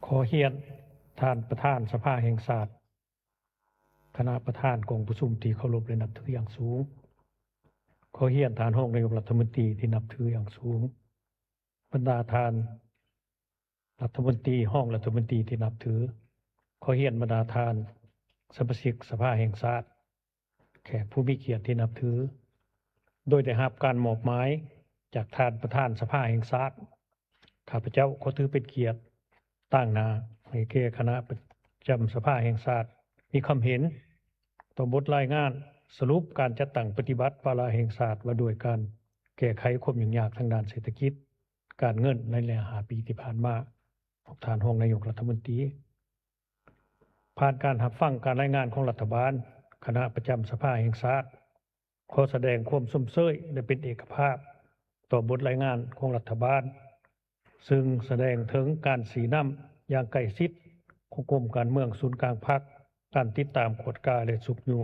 ຂໍຮຽນທ່ານປະທານສະພາແຫ່ງຊາດ, ຄະນະປະທານກອງປະຊຸມທີ່ເຄົາລົບ ແລະ ນັບຖືຢ່າງສູງ, ຂໍຮຽນທ່ານຮອງນາຍົກລັດຖະມົນຕີທີ່ນັບຖືຢ່າງສູງ, ບັນດາທ່ານລັດຖະມົນຕີ, ຮອງລັດຖະມົນຕີທີ່ນັບຖື, ຂໍຮຽນບັນດາທ່ານສະມາຊິກສະພາແຫ່ງຊາດ, ແຂກຜູ້ມີກຽດທີ່ນັບຖື, ໂດຍໄດ້ຮັບການມອບໝາຍຈາກທ່ານປະທານສະພາແຫ່ງຊາດ, ຂ້າພະເຈົ້າຂໍຖືເປັນກຽດຕາງໜ້າໃຫ້ແກ່ຄະນະປະຈຳສະພາແຫ່ງຊາດ ມີຄຳເຫັນຕໍ່ບົດລາຍງານສະຫຼຸບການຈັດຕັ້ງປະຕິບັດວາລະແຫ່ງຊາດ ວ່າດ້ວຍການແກ້ໄຂຄວາມຫຍຸ້ງຍາກທາງດ້ານເສດຖະກິດ ການເງິນໃນໄລຍະຫ້າປີທີ່ຜ່ານມາ. ພວກທ່ານຮອງນາຍົກລັດຖະມົນຕີ, ຜ່ານການຮັບຟັງການລາຍງານຂອງລັດຖະບານ, ຄະນະປະຈຳສະພາແຫ່ງຊາດ ຂໍສະແດງຄວາມຊົມເຊີຍ ແລະ ເປັນເອກະພາບຕໍ່ບົດລາຍງານຂອງລັດຖະບານ, ເຊິ່ງສະແດງເຖິງການຊີ້ນຳຢ່າງໃກ້ຊິດຂອງກົມການເມືອງສູນກາງພັກ, ການຕິດຕາມກວດກາ ແລະ ຊຸກຍູ້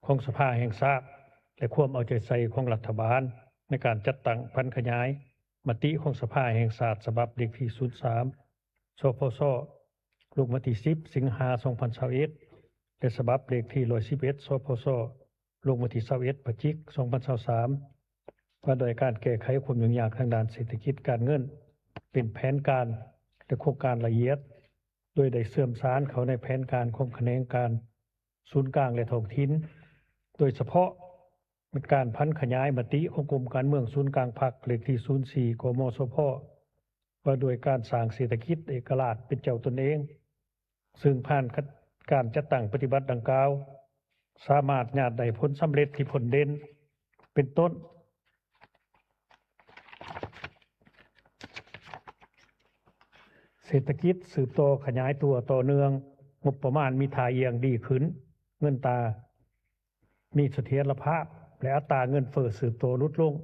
ຂອງສະພາແຫ່ງຊາດ ແລະ ຄວາມເອົາໃຈໃສ່ຂອງລັດຖະບານໃນການຈັດຕັ້ງຜັນຂະຫຍາຍມະຕິຂອງສະພາແຫ່ງຊາດ ສະບັບເລກທີສູນສາມ ສພຊ ລົງວັນທີສິບ ສິງຫາ ສອງພັນຊາວເອັດ ແລະ ສະບັບເລກທີຮ້ອຍສິບເອັດ ສພຊ ລົງວັນທີຊາວເອັດ ພະຈິກ ສອງພັນຊາວສາມ ວ່າດ້ວຍການແກ້ໄຂຄວາມຫຍຸ້ງຍາກທາງດ້ານເສດຖະກິດການເງິນ ເປັນແຜນການ ແລະ ໂຄງການລະອຽດ, ໂດຍໄດ້ເຊື່ອມສານເຂົ້າໃນແຜນການຂອງຂະແໜງການສູນກາງ ແລະ ທ້ອງຖິ່ນ, ໂດຍສະເພາະ ແມ່ນການຜັນຂະຫຍາຍມະຕິຂອງກົມການເມືອງສູນກາງພັກ ເລກທີສູນສີ່ ກມສພ ວ່າດ້ວຍການສ້າງເສດຖະກິດເອກະລາດເປັນເຈົ້າຕົນເອງ, ເຊິ່ງຜ່ານການຈັດຕັ້ງປະຕິບັດດັ່ງກ່າວ ສາມາດຍາດໄດ້ຜົນສຳເລັດທີ່ພົ້ນເດັ່ນ ເປັນຕົ້ນ ເສດຖະກິດສືບຕໍ່ຂະຫຍາຍຕົວຕໍ່ເນື່ອງ, ງົບປະມານມີທ່າອ່ຽງດີຂຶ້ນ, ເງິນຕາມີສະຖຽນລະພາບ ແລະ ອັດຕາເງິນເຟີ້ສືບຕໍ່ຫຼຸດລົງ,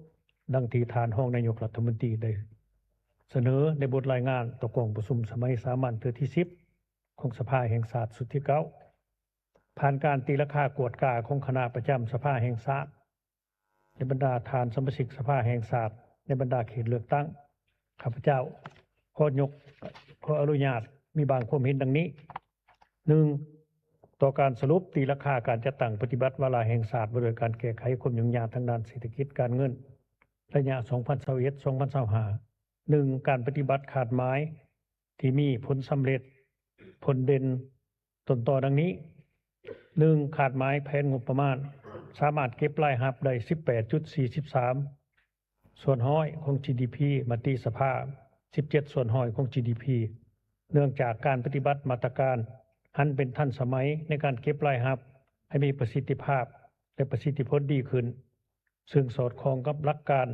ດັ່ງທີ່ທ່ານຮອງນາຍົກລັດຖະມົນຕີໄດ້ສະເໜີໃນບົດລາຍງານຕໍ່ກອງປະຊຸມສະໄໝສາມັນເທື່ອທີສິບ ຂອງສະພາແຫ່ງຊາດຊຸດທີເກົ້າ. ຜ່ານການຕີລາຄາກວດກາຂອງຄະນະປະຈຳສະພາແຫ່ງຊາດ ແລະ ບັນດາທ່ານສະມາຊິກສະພາແຫ່ງຊາດໃນບັນດາເຂດເລືອກຕັ້ງ, ຂ້າພະເຈົ້າຂໍຍົກ, ຂໍອະນຸຍາດມີບາງຄວາມເຫັນດັ່ງນີ້. ໜຶ່ງ, ຕໍ່ການສະຫຼຸບຕີລາຄາການຈັດຕັ້ງປະຕິບັດວາລະແຫ່ງຊາດວ່າດ້ວຍການແກ້ໄຂຄວາມຫຍຸ້ງຍາກທາງດ້ານເສດຖະກິດການເງິນ ໄລຍະສອງພັນຊາວເອັດ ສອງພັນຊາວຫ້າ. ໜຶ່ງ, ການປະຕິບັດຄາດໝາຍທີ່ມີຜົນສຳເລັດ, ຜົນເດັ່ນ ຕົ້ນຕໍດັ່ງນີ້: ໜຶ່ງ, ຄາດໝາຍແຜນງົບປະມານສາມາດເກັບລາຍຮັບໄດ້ສິບແປດຈຸດສີ່ສິບສາມສ່ວນຮ້ອຍຂອງຈີດີພີ, ມະຕິສະພາສິບເຈັດສ່ວນຮ້ອຍຂອງຈີດີພີ ເນື່ອງຈາກການປະຕິບັດມາດຕະການຫັນເປັນທັນສະໄໝໃນການເກັບລາຍຮັບໃຫ້ມີປະສິດທິພາບ ແລະ ປະສິດທິຜົນດີຂຶ້ນ, ເຊິ່ງສອດຄ່ອງກັບຫຼັກການ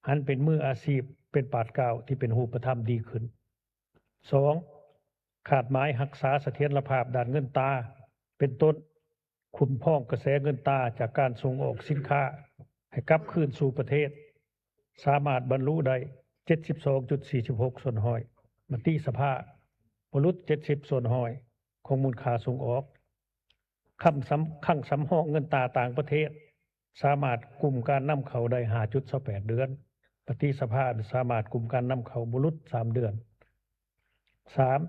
ຫັນເປັນມືອາຊີບເປັນບາດກ້າວທີ່ເປັນຮູບປະທຳດີຂຶ້ນ. ສອງ, ຄາດໝາຍຮັກສາສະຖຽນລະພາບດ້ານເງິນຕາ ເປັນຕົ້ນ ຄຸ້ມຄອງກະແສເງິນຕາຈາກການສົ່ງອອກສິນຄ້າໃຫ້ກັບຄືນສູ່ປະເທດ ສາມາດບັນລຸໄດ້ເຈັດສິບສອງຈຸດສີ່ສິບຫົກສ່ວນຮ້ອຍ, ມະຕິສະພາບໍ່ຫຼຸດເຈັດສິບສ່ວນຮ້ອຍຂອງມູນຄ່າສົ່ງອອກ. ຄຳສຳ, ຄັງສຳຮອງເງິນຕາຕ່າງປະເທດ ສາມາດກຸມການນຳເຂົ້າໄດ້ຫ້າຈຸດຊາວແປດເດືອນ, ມະຕິສະພາສາມາດກຸມການນຳເຂົ້າບໍ່ຫຼຸດສາມເດືອນ. ສາມ,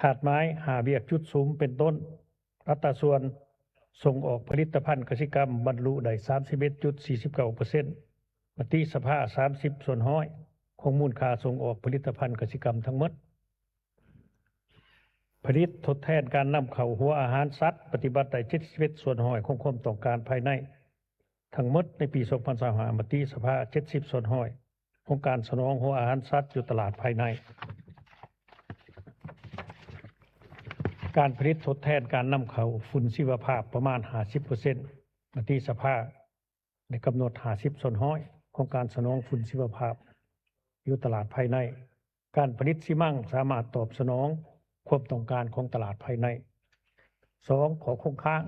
ຄາດໝາຍຫ້າວຽກຈຸດສຸມ ເປັນຕົ້ນ ອັດຕາສ່ວນສົ່ງອອກຜະລິດຕະພັນກະສິກຳບັນລຸໄດ້ສາມສິບເອັດຈຸດສີ່ສິບເກົ້າເປີເຊັນ, ມະຕິສະພາສາມສິບສ່ວນຮ້ອຍຂອງມູນຄ່າສົ່ງອອກຜະລິດຕະພັນກະສິກຳທັງໝົດ. ຜະລິດທົດແທນການນຳເຂົ້າຫົວອາຫານສັດ ປະຕິບັດໄດ້ເຈັດສິບເອັດສ່ວນຮ້ອຍຂອງຄວາມຕ້ອງການພາຍໃນທັງໝົດໃນປີສອງພັນຊາວຫ້າ, ມະຕິສະພາເຈັດສິບສ່ວນຮ້ອຍ ຂອງການສະໜອງຫົວອາຫານສັດຢູ່ຕະຫຼາດພາຍໃນ. ການຜະລິດທົດແທນການນຳເຂົ້າຝຸ່ນຊີວະພາບປະມານຫ້າສິບເປີເຊັນ ມະຕິສະພາໄດ້ກຳນົດຫ້າສິບສ່ວນຮ້ອຍຂອງການສະໜອງຝຸ່ນຊີວະພາບຢູ່ຕະຫຼາດພາຍໃນ. ການຜະລິດຊີມັງສາມາດຕອບສະໜອງຄວາມຕ້ອງການຂອງຕະຫຼາດພາຍໃນ. ສອງ, ຂໍ້ຄົງຄ້າງ.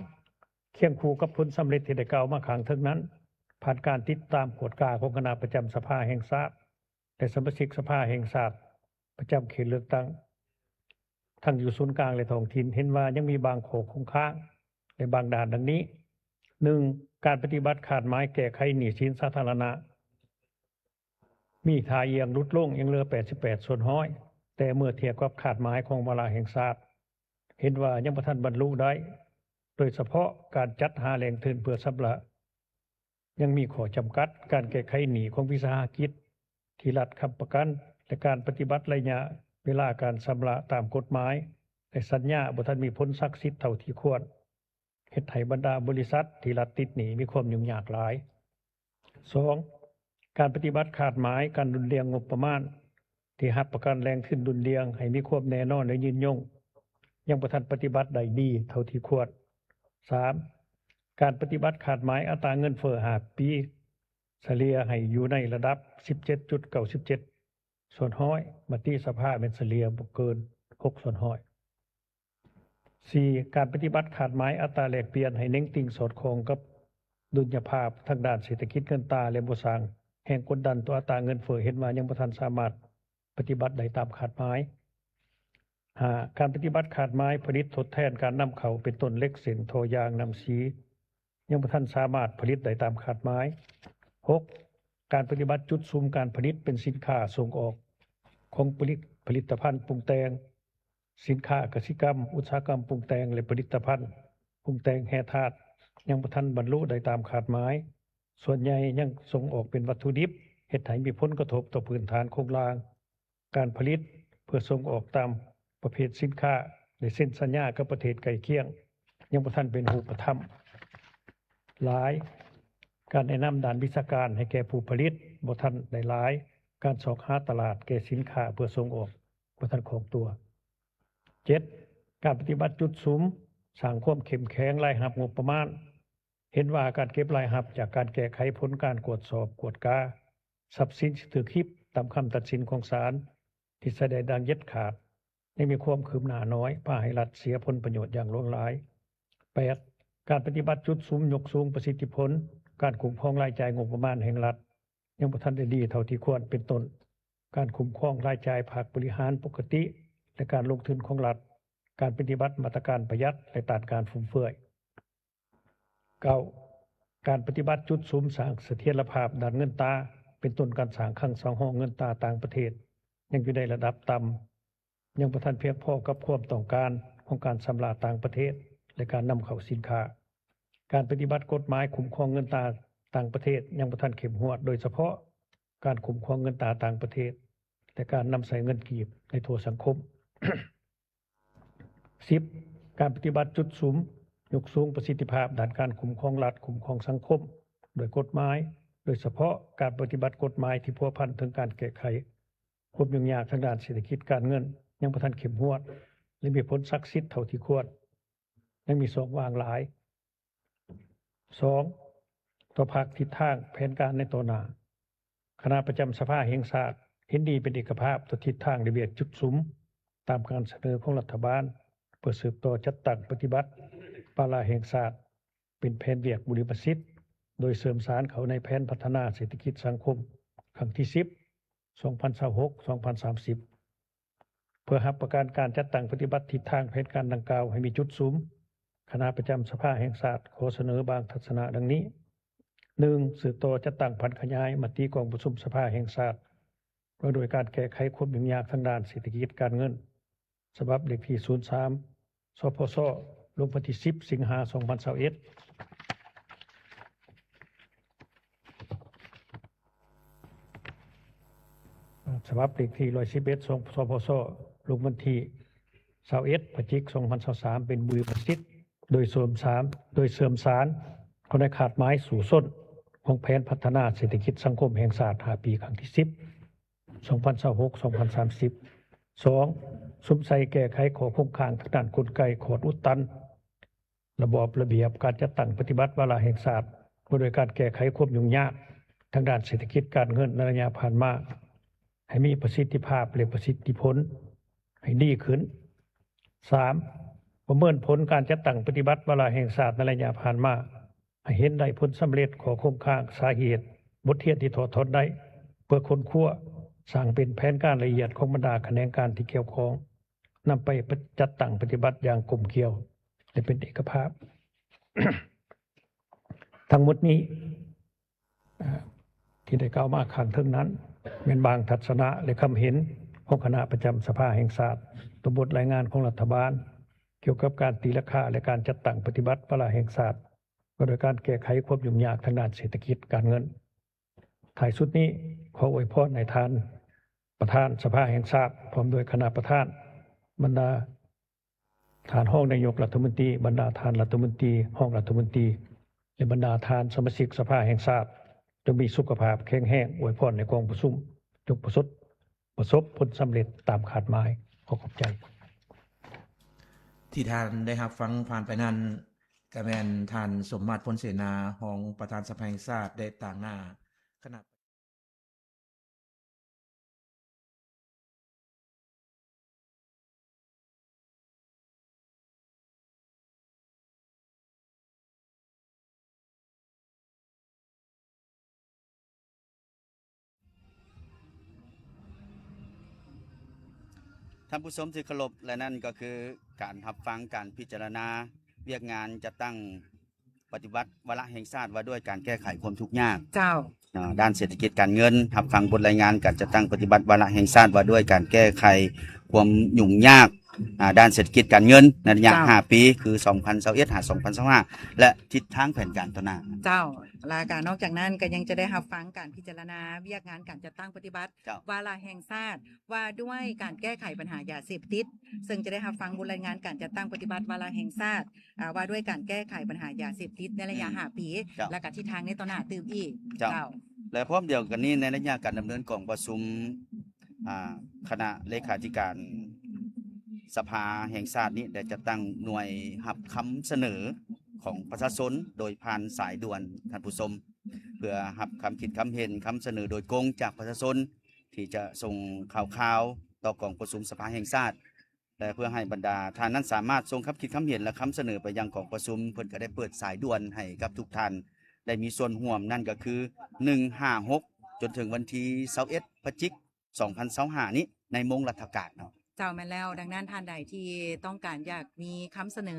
ຄຽງຄູ່ກັບຜົນສຳເລັດທີ່ໄດ້ກ່າວມາຂ້າງເທິງນັ້ນ, ຜ່ານການຕິດຕາມກວດກາຂອງຄະນະປະຈຳສະພາແຫ່ງຊາດ ແລະ ສະມາຊິກສະພາແຫ່ງຊາດປະຈຳເຂດເລືອກຕັ້ງ ທັງຢູ່ສູນກາງ ແລະ ທ້ອງຖິ່ນ ເຫັນວ່າຍັງມີບາງຂໍ້ຄົງຄ້າງ ແລະ ບາງດ້ານ ດັ່ງນີ້: ໜຶ່ງ, ການປະຕິບັດຄາດໝາຍແກ້ໄຂໜີ້ສິນສາທາລະນະ ມີທ່າອ່ຽງຫຼຸດລົງ ຍັງເຫຼືອແປດສິບແປດສ່ວນຮ້ອຍ, ແຕ່ເມື່ອທຽບກັບຄາດໝາຍຂອງວາລະແຫ່ງຊາດ ເຫັນວ່າຍັງບໍ່ທັນບັນລຸໄດ້, ໂດຍສະເພາະການຈັດຫາແຫຼ່ງທຶນເພື່ອຊຳລະ ຍັງມີຂໍ້ຈຳກັດ. ການແກ້ໄຂໜີ້ຂອງວິສາຫະກິດທີ່ລັດຄ້ຳປະກັນ ແລະ ການປະຕິບັດໄລຍະເວລາການຊຳລະຕາມກົດໝາຍ ແລະ ສັນຍາ ບໍ່ທັນມີຜົນສັກສິດເທົ່າທີ່ຄວນ, ເຮັດໃຫ້ບັນດາບໍລິສັດທີ່ລັດຕິດໜີ້ມີຄວາມຫຍຸ້ງຍາກຫຼາຍ. ສອງ, ການປະຕິບັດຄາດໝາຍການດຸ່ນດ່ຽງງົບປະມານ ທີ່ຮັບປະກັນແຫຼ່ງທຶນດຸ່ນດ່ຽງໃຫ້ມີຄວາມແນ່ນອນ ແລະ ຍືນຍົງ ຍັງບໍ່ທັນປະຕິບັດໄດ້ດີເທົ່າທີ່ຄວນ. ສາມ, ການປະຕິບັດຄາດໝາຍອັດຕາເງິນເຟີ້ຫ້າປີ ສະເລ່ຍໃຫ້ຢູ່ໃນລະດັບສິບເຈັດຈຸດເກົ້າສິບເຈັດສ່ວນຮ້ອຍ, ມະຕິສະພາແມ່ນສະເລ່ຍບໍ່ເກີນຫົກສ່ວນຮ້ອຍ. ສີ່, ການປະຕິບັດຄາດໝາຍອັດຕາແລກປ່ຽນໃຫ້ເໜັງຕີງສອດຄ່ອງກັບດຸນຍະພາບທາງດ້ານເສດຖະກິດເງິນຕາ ແລະ ບໍ່ສ້າງແຮງກົດດັນຕໍ່ອັດຕາເງິນເຟີ້ ເຫັນວ່າຍັງບໍ່ທັນສາມາດປະຕິບັດໄດ້ຕາມຄາດໝາຍ. ຫ້າ, ການປະຕິບັດຄາດໝາຍຜະລິດທົດແທນການນຳເຂົ້າ ເປັນຕົ້ນເຫຼັກເສັ້ນ, ທໍ່ຢາງ, ນ້ຳສີ ຍັງບໍ່ທັນສາມາດຜະລິດໄດ້ຕາມຄາດໝາຍ. ຫົກ, ການປະຕິບັດຈຸດສຸມການຜະລິດເປັນສິນຄ້າສົ່ງອອກຂອງຜະລິດ, ຜະລິດຕະພັນປຸງແຕ່ງ, ສິນຄ້າກະສິກຳ, ອຸດສາຫະກຳປຸງແຕ່ງ ແລະ ຜະລິດຕະພັນປຸງແຕ່ງແຮ່ທາດ ຍັງບໍ່ທັນບັນລຸໄດ້ຕາມຄາດໝາຍ, ສ່ວນໃຫຍ່ຍັງສົ່ງອອກເປັນວັດຖຸດິບ, ເຮັດໃຫ້ມີຜົນກະທົບຕໍ່ພື້ນຖານໂຄງລ່າງ ການຜະລິດເພື່ອສົ່ງອອກຕາມປະເພດສິນຄ້າ ແລະ ເຊັນສັນຍາກັບປະເທດໃກ້ຄຽງ ຍັງບໍ່ທັນເປັນຮູບປະທຳຫຼາຍ, ການແນະນຳດ້ານວິຊາການໃຫ້ແກ່ຜູ້ຜະລິດບໍ່ທັນໄດ້ຫຼາຍ, ການຊອກຫາຕະຫຼາດແກ່ສິນຄ້າເພື່ອສົ່ງອອກບໍ່ທັນຄ່ອງຕົວ. ເຈັດ, ການປະຕິບັດຈຸດສຸມສ້າງຄວາມເຂັ້ມແຂງລາຍຮັບງົບປະມານ ເຫັນວ່າການເກັບລາຍຮັບຈາກການແກ້ໄຂຜົນການກວດສອບກວດກາ ຊັບສິນທີ່ຖືກຮິບຕາມຄຳຕັດສິນຂອງສານທີ່ສະແດງຢ່າງເດັດຂາດ ຍັງມີຄວາມຄືບໜ້າໜ້ອຍ, ພາໃຫ້ລັດເສຍຜົນປະໂຫຍດຢ່າງຫຼວງຫຼາຍ. ແປດ, ການປະຕິບັດຈຸດສຸມຍົກສູງປະສິດທິຜົນການຄຸ້ມຄອງລາຍຈ່າຍງົບປະມານແຫ່ງລັດ ຍັງບໍ່ທັນໄດ້ດີເທົ່າທີ່ຄວນ, ເປັນຕົ້ນ ການຄຸ້ມຄອງລາຍຈ່າຍພາກບໍລິຫານປົກກະຕິ ແລະ ການລົງທຶນຂອງລັດ, ການປະຕິບັດມາດຕະການປະຢັດ ແລະ ຕ້ານການຟຸມເຟືອຍ. ເກົ້າ, ການປະຕິບັດຈຸດສຸມສ້າງສະຖຽນລະພາບດ້ານເງິນຕາ ເປັນຕົ້ນການສ້າງຄັງສຳຮອງເງິນຕາຕ່າງປະເທດ ຍັງຢູ່ໃນລະດັບຕ່ຳ, ຍັງບໍ່ທັນພຽງພໍກັບຄວາມຕ້ອງການຂອງການຊຳລະຕ່າງປະເທດ ແລະ ການນຳເຂົ້າສິນຄ້າ. ການປະຕິບັດກົດໝາຍຄຸ້ມຄອງເງິນຕາຕ່າງປະເທດຍັງບໍ່ທັນເຂັ້ມງວດ, ໂດຍສະເພາະການຄຸ້ມຄອງເງິນຕາຕ່າງປະເທດ ແລະ ການນຳໃຊ້ເງິນກີບໃນທົ່ວສັງຄົມ. ສິບ, ການປະຕິບັດຈຸດສຸມຍົກສູງປະສິດທິພາບດ້ານການຄຸ້ມຄອງລັດ, ຄຸ້ມຄອງສັງຄົມດ້ວຍກົດໝາຍ, ໂດຍສະເພາະການປະຕິບັດກົດໝາຍທີ່ພົວພັນເຖິງການແກ້ໄຂຄວາມຫຍຸ້ງຍາກທາງດ້ານເສດຖະກິດການເງິນ ຍັງບໍ່ທັນເຂັ້ມງວດ ແລະ ມີຜົນສັກສິດເທົ່າທີ່ຄວນ, ຍັງມີຊ່ອງວ່າງຫຼາຍ. ສອງ, ຕໍ່ພາກທິດທາງແຜນການໃນຕໍ່ໜ້າ, ຄະນະປະຈຳສະພາແຫ່ງຊາດເຫັນດີເປັນເອກະພາບຕໍ່ທິດທາງ ແລະ ວຽກຈຸດສຸມຕາມການສະເໜີຂອງລັດຖະບານ ເພື່ອສືບຕໍ່ຈັດຕັ້ງປະຕິບັດວາລະແຫ່ງຊາດ ເປັນແຜນວຽກບຸລິມະສິດ ໂດຍເສີມສານເຂົ້າໃນແຜນພັດທະນາເສດຖະກິດສັງຄົມຄັ້ງທີສິບ ສອງພັນຊາວຫົກ ສອງພັນສາມສິບ ເພື່ອຮັບປະກັນການຈັດຕັ້ງປະຕິບັດທິດທາງແຜນການດັ່ງກ່າວໃຫ້ມີຈຸດສຸມ, ຄະນະປະຈຳສະພາແຫ່ງຊາດຂໍສະເໜີບາງທັດສະນະດັ່ງນີ້: ໜຶ່ງ, ສືບຕໍ່ຈັດຕັ້ງຜັນຂະຫຍາຍມະຕິກອງປະຊຸມສະພາແຫ່ງຊາດ ວ່າດ້ວຍການແກ້ໄຂຄວາມຫຍຸ້ງຍາກທາງດ້ານເສດຖະກິດການເງິນ ສະບັບເລກທີສູນສາມ ສພຊ ລົງວັນທີສິບ ສິງຫາ ສອງພັນຊາວເອັດ. ສະບັບເລກທີຮ້ອຍສິບເອັດ ສພຊ ລົງວັນທີຊາວເອັດ ພະຈິກ ສອງພັນຊາວສາມ ເປັນບຸລິມະສິດ ໂດຍເສີມສານ ໂດຍເສີມສານເຂົ້າໃນຄາດໝາຍສູ້ຊົນຂອງແຜນພັດທະນາເສດຖະກິດສັງຄົມແຫ່ງຊາດຫ້າປີຄັ້ງທີສິບ ສອງພັນຊາວຫົກ ສອງພັນສາມສິບ. ສອງ, ສຸມໃສ່ແກ້ໄຂຂໍ້ຄົງຄ້າງທາງດ້ານກົນໄກຂອດອຸດຕັນ ລະບອບລະບຽບການຈັດຕັ້ງປະຕິບັດວາລະແຫ່ງຊາດ ວ່າດ້ວຍການແກ້ໄຂຄວາມຫຍຸ້ງຍາກທາງດ້ານເສດຖະກິດການເງິນໃນໄລຍະຜ່ານມາ ໃຫ້ມີປະສິດທິພາບ ແລະ ປະສິດທິຜົນໃຫ້ດີຂຶ້ນ. ສາມ, ປະເມີນຜົນການຈັດຕັ້ງປະຕິບັດວາລະແຫ່ງຊາດໃນໄລຍະຜ່ານມາ ໃຫ້ເຫັນໄດ້ຜົນສຳເລັດ, ຂໍ້ຄົງຄ້າງ, ສາເຫດ, ບົດຮຽນທີ່ຖອດຖອນໄດ້ ເພື່ອຄົ້ນຄວ້າ, ສ້າງເປັນແຜນການລະອຽດຂອງບັນດາຂະແໜງການທີ່ກ່ຽວຂ້ອງ, ນຳໄປຈັດຕັ້ງປະຕິບັດຢ່າງກົມກ່ຽວ ແລະ ເປັນເອກະພາບ. ທັງໝົດນີ້ ເອີ່ ທີ່ໄດ້ກ່າວມາຂ້າງເທິງນັ້ນ ແມ່ນບາງທັດສະນະ ແລະ ຄຳເຫັນຂອງຄະນະປະຈຳສະພາແຫ່ງຊາດ ຕໍ່ບົດລາຍງານຂອງລັດຖະບານ ກ່ຽວກັບການຕີລາຄາ ແລະ ການຈັດຕັ້ງປະຕິບັດວາລະແຫ່ງຊາດ ວ່າດ້ວຍການແກ້ໄຂຄວາມຫຍຸ້ງຍາກທາງດ້ານເສດຖະກິດການເງິນ. ທ້າຍສຸດນີ້ ຂໍອວຍພອນໃຫ້ທ່ານປະທານສະພາແຫ່ງຊາດ ພ້ອມດ້ວຍຄະນະປະທານ, ບັນດາທ່ານຮອງນາຍົກລັດຖະມົນຕີ, ບັນດາທ່ານລັດຖະມົນຕີ, ຮອງລັດຖະມົນຕີ ແລະ ບັນດາທ່ານສະມາຊິກສະພາແຫ່ງຊາດ ຈົ່ງມີສຸຂະພາບແຂງແຮງ, ອວຍພອນໃຫ້ກອງປະຊຸມຈົ່ງປະສົບ ປະສົບຜົນສຳເລັດຕາມຄາດໝາຍ. ຂໍຂອບໃຈ. ທີ່ທ່ານໄດ້ຮັບຟັງຜ່ານໄປນັ້ນ ກະແມ່ນທ່ານ ສົມມາດ ພົນເສນາ ຮອງປະທານສະພາແຫ່ງຊາດ ໄດ້ຕາງໜ້າຄະນະ ທ່ານຜູ້ຊົມທີ່ເຄົາລົບ, ແລະ ນັ້ນກໍຄືການຮັບຟັງການພິຈາລະນາວຽກງານຈັດຕັ້ງປະຕິບັດວາລະແຫ່ງຊາດວ່າດ້ວຍການແກ້ໄຂຄວາມທຸກຍາກ ເຈົ້າ. ເນາະ ດ້ານເສດຖະກິດການເງິນ, ຮັບຟັງບົດລາຍງານການຈັດຕັ້ງປະຕິບັດວາລະແຫ່ງຊາດວ່າດ້ວຍການແກ້ໄຂຄວາມຫຍຸ້ງຍາກ ອາ ດ້ານເສດຖະກິດການເງິນໃນໄລຍະ ເຈົ້າ ຫ້າປີ ຄື ສອງພັນຊາວເອັດ ຫາ ສອງພັນຊາວຫ້າ ແລະ ທິດທາງແຜນການຕໍ່ໜ້າ. ເຈົ້າ ແລະ ກະນອກຈາກນັ້ນກະຍັງຈະໄດ້ຮັບຟັງການພິຈາລະນາວຽກງານການຈັດຕັ້ງປະຕິບັດ ເຈົ້າ ວາລະແຫ່ງຊາດ ວ່າດ້ວຍການແກ້ໄຂບັນຫາຢາເສບຕິດ, ເຊິ່ງຈະໄດ້ຮັບຟັງບົດລາຍງານການຈັດຕັ້ງປະຕິບັດວາລະແຫ່ງຊາດ ອາ ວ່າດ້ວຍການແກ້ໄຂບັນຫາຢາເສບຕິດໃນໄລຍະ ອືມ ຫ້າປີ ເຈົ້າ ແລະກະທິດທາງໃນຕໍ່ໜ້າຕື່ມອີກ. ເຈົ້າ ເຈົ້າ ແລະ ພ້ອມດຽວກັນນີ້ ໃນໄລຍະການດຳເນີນກອງປະຊຸມ ອາ ຄະນະເລຂາທິການສະພາແຫ່ງຊາດນີ້ ໄດ້ຈັດຕັ້ງໜ່ວຍຮັບຄຳສະເໜີຂອງປະຊາຊົນ ໂດຍຜ່ານສາຍດ່ວນ ທ່ານຜູ້ຊົມ ເພື່ອຮັບຄຳຄິດຄຳເຫັນ, ຄຳສະເໜີໂດຍກົງຈາກປະຊາຊົນ ທີ່ຈະສົ່ງຂ່າວຄາວຕໍ່ກອງປະຊຸມສະພາແຫ່ງຊາດ ແລະ ເພື່ອໃຫ້ບັນດາທ່ານນັ້ນສາມາດສົ່ງຄຳຄິດຄຳເຫັນ ແລະ ຄຳສະເໜີໄປຍັງກອງປະຊຸມ, ເພິ່ນກໍໄດ້ເປີດສາຍດ່ວນໃຫ້ກັບທຸກທ່ານໄດ້ມີສ່ວນຮ່ວມ, ນັ້ນກໍຄື ໜຶ່ງຫ້າຫົກ ຈົນເຖິງວັນທີ ຊາວເອັດ ພະຈິກ ສອງພັນຊາວຫ້ານີ້ ໃນໂມງລັດຖະການເນາະ. ເຈົ້າ ແມ່ນແລ້ວ. ດັ່ງນັ້ນ ທ່ານໃດທີ່ຕ້ອງການຢາກມີຄຳສະເໜີ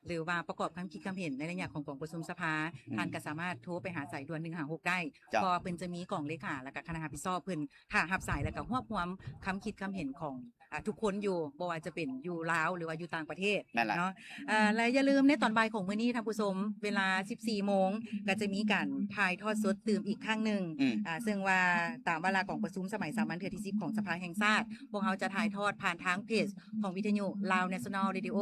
ຫຼືວ່າປະກອບຄຳຄິດຄຳເຫັນໃນໄລຍະຂອງກອງປະຊຸມສະພາ, ອືມ ທ່ານກໍສາມາດໂທໄປຫາສາຍດ່ວນ ໜຶ່ງຫ້າຫົກ ໄດ້. ເຈົ້າ ເພາະວ່າເພິ່ນຈະມີກອງເລຂາ ແລະ ກະຄະນະຮັບຜິດຊອບ ເພິ່ນຖ້າຮັບສາຍ ແລະ ກະຮວບຮວມຄຳຄິດຄຳເຫັນຂອງ ອາ ທຸກຄົນຢູ່ ບໍ່ວ່າຈະເປັນຢູ່ລາວ ຫຼືວ່າຢູ່ຕ່າງປະເທດ. ແມ່ນລະ ເນາະ ເອີ ແລະ ຢ່າລືມໃນຕອນບ່າຍຂອງມື້ນີ້ ທ່ານຜູ້ຊົມ ເວລາ ສິບສີ່ໂມງ ກໍຈະມີການຖ່າຍທອດສົດຕື່ມອີກຄັ້ງໜຶ່ງ ອືມ ອາ ເຊິ່ງວ່າຕາມວາລະກອງປະຊຸມສະໄໝສາມັນເທື່ອທີ ສິບ ຂອງສະພາແຫ່ງຊາດ ພວກເຮົາຈະຖ່າຍທອດຜ່ານທາງເພຈຂອງວິທະຍຸ Lao National Radio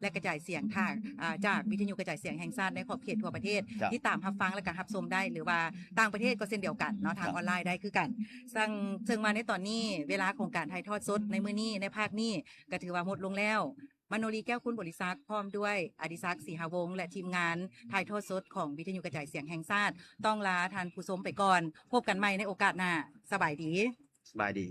ແລະ ກະຈາຍສຽງທາງ ອາ ຈາກວິທະຍຸກະຈາຍສຽງແຫ່ງຊາດໃນຂອບເຂດທົ່ວປະເທດ ເຈົ້າ ຕິດຕາມຮັບຟັງ ແລະ ກະຮັບຊົມໄດ້ ຫຼືວ່າຕ່າງປະເທດກໍເຊັ່ນດຽວກັນເນາະ ທາງ ເຈົ້າ ອອນລາຍໄດ້ຄືກັນ. ເຊິ່ງ ເຊິ່ງວ່າໃນຕອນນີ້ ເວລາຂອງການຖ່າຍທອດສົດໃນມື້ນີ້ ໃນພາກນີ້ ກໍຖືວ່າໝົດລົງແລ້ວ. ມະໂນລີ ແກ້ວຄູນບໍລິສັກ ພ້ອມດ້ວຍ ອະດິສັກ ສີຫາວົງ ແລະ ທີມງານຖ່າຍທອດສົດຂອງວິທະຍຸກະຈາຍສຽງແຫ່ງຊາດ ຕ້ອງລາທ່ານຜູ້ຊົມໄປກ່ອນ. ພົບກັນໃໝ່ໃນໂອກາດໜ້າ. ສະບາຍດີ. ສະບາຍດີ.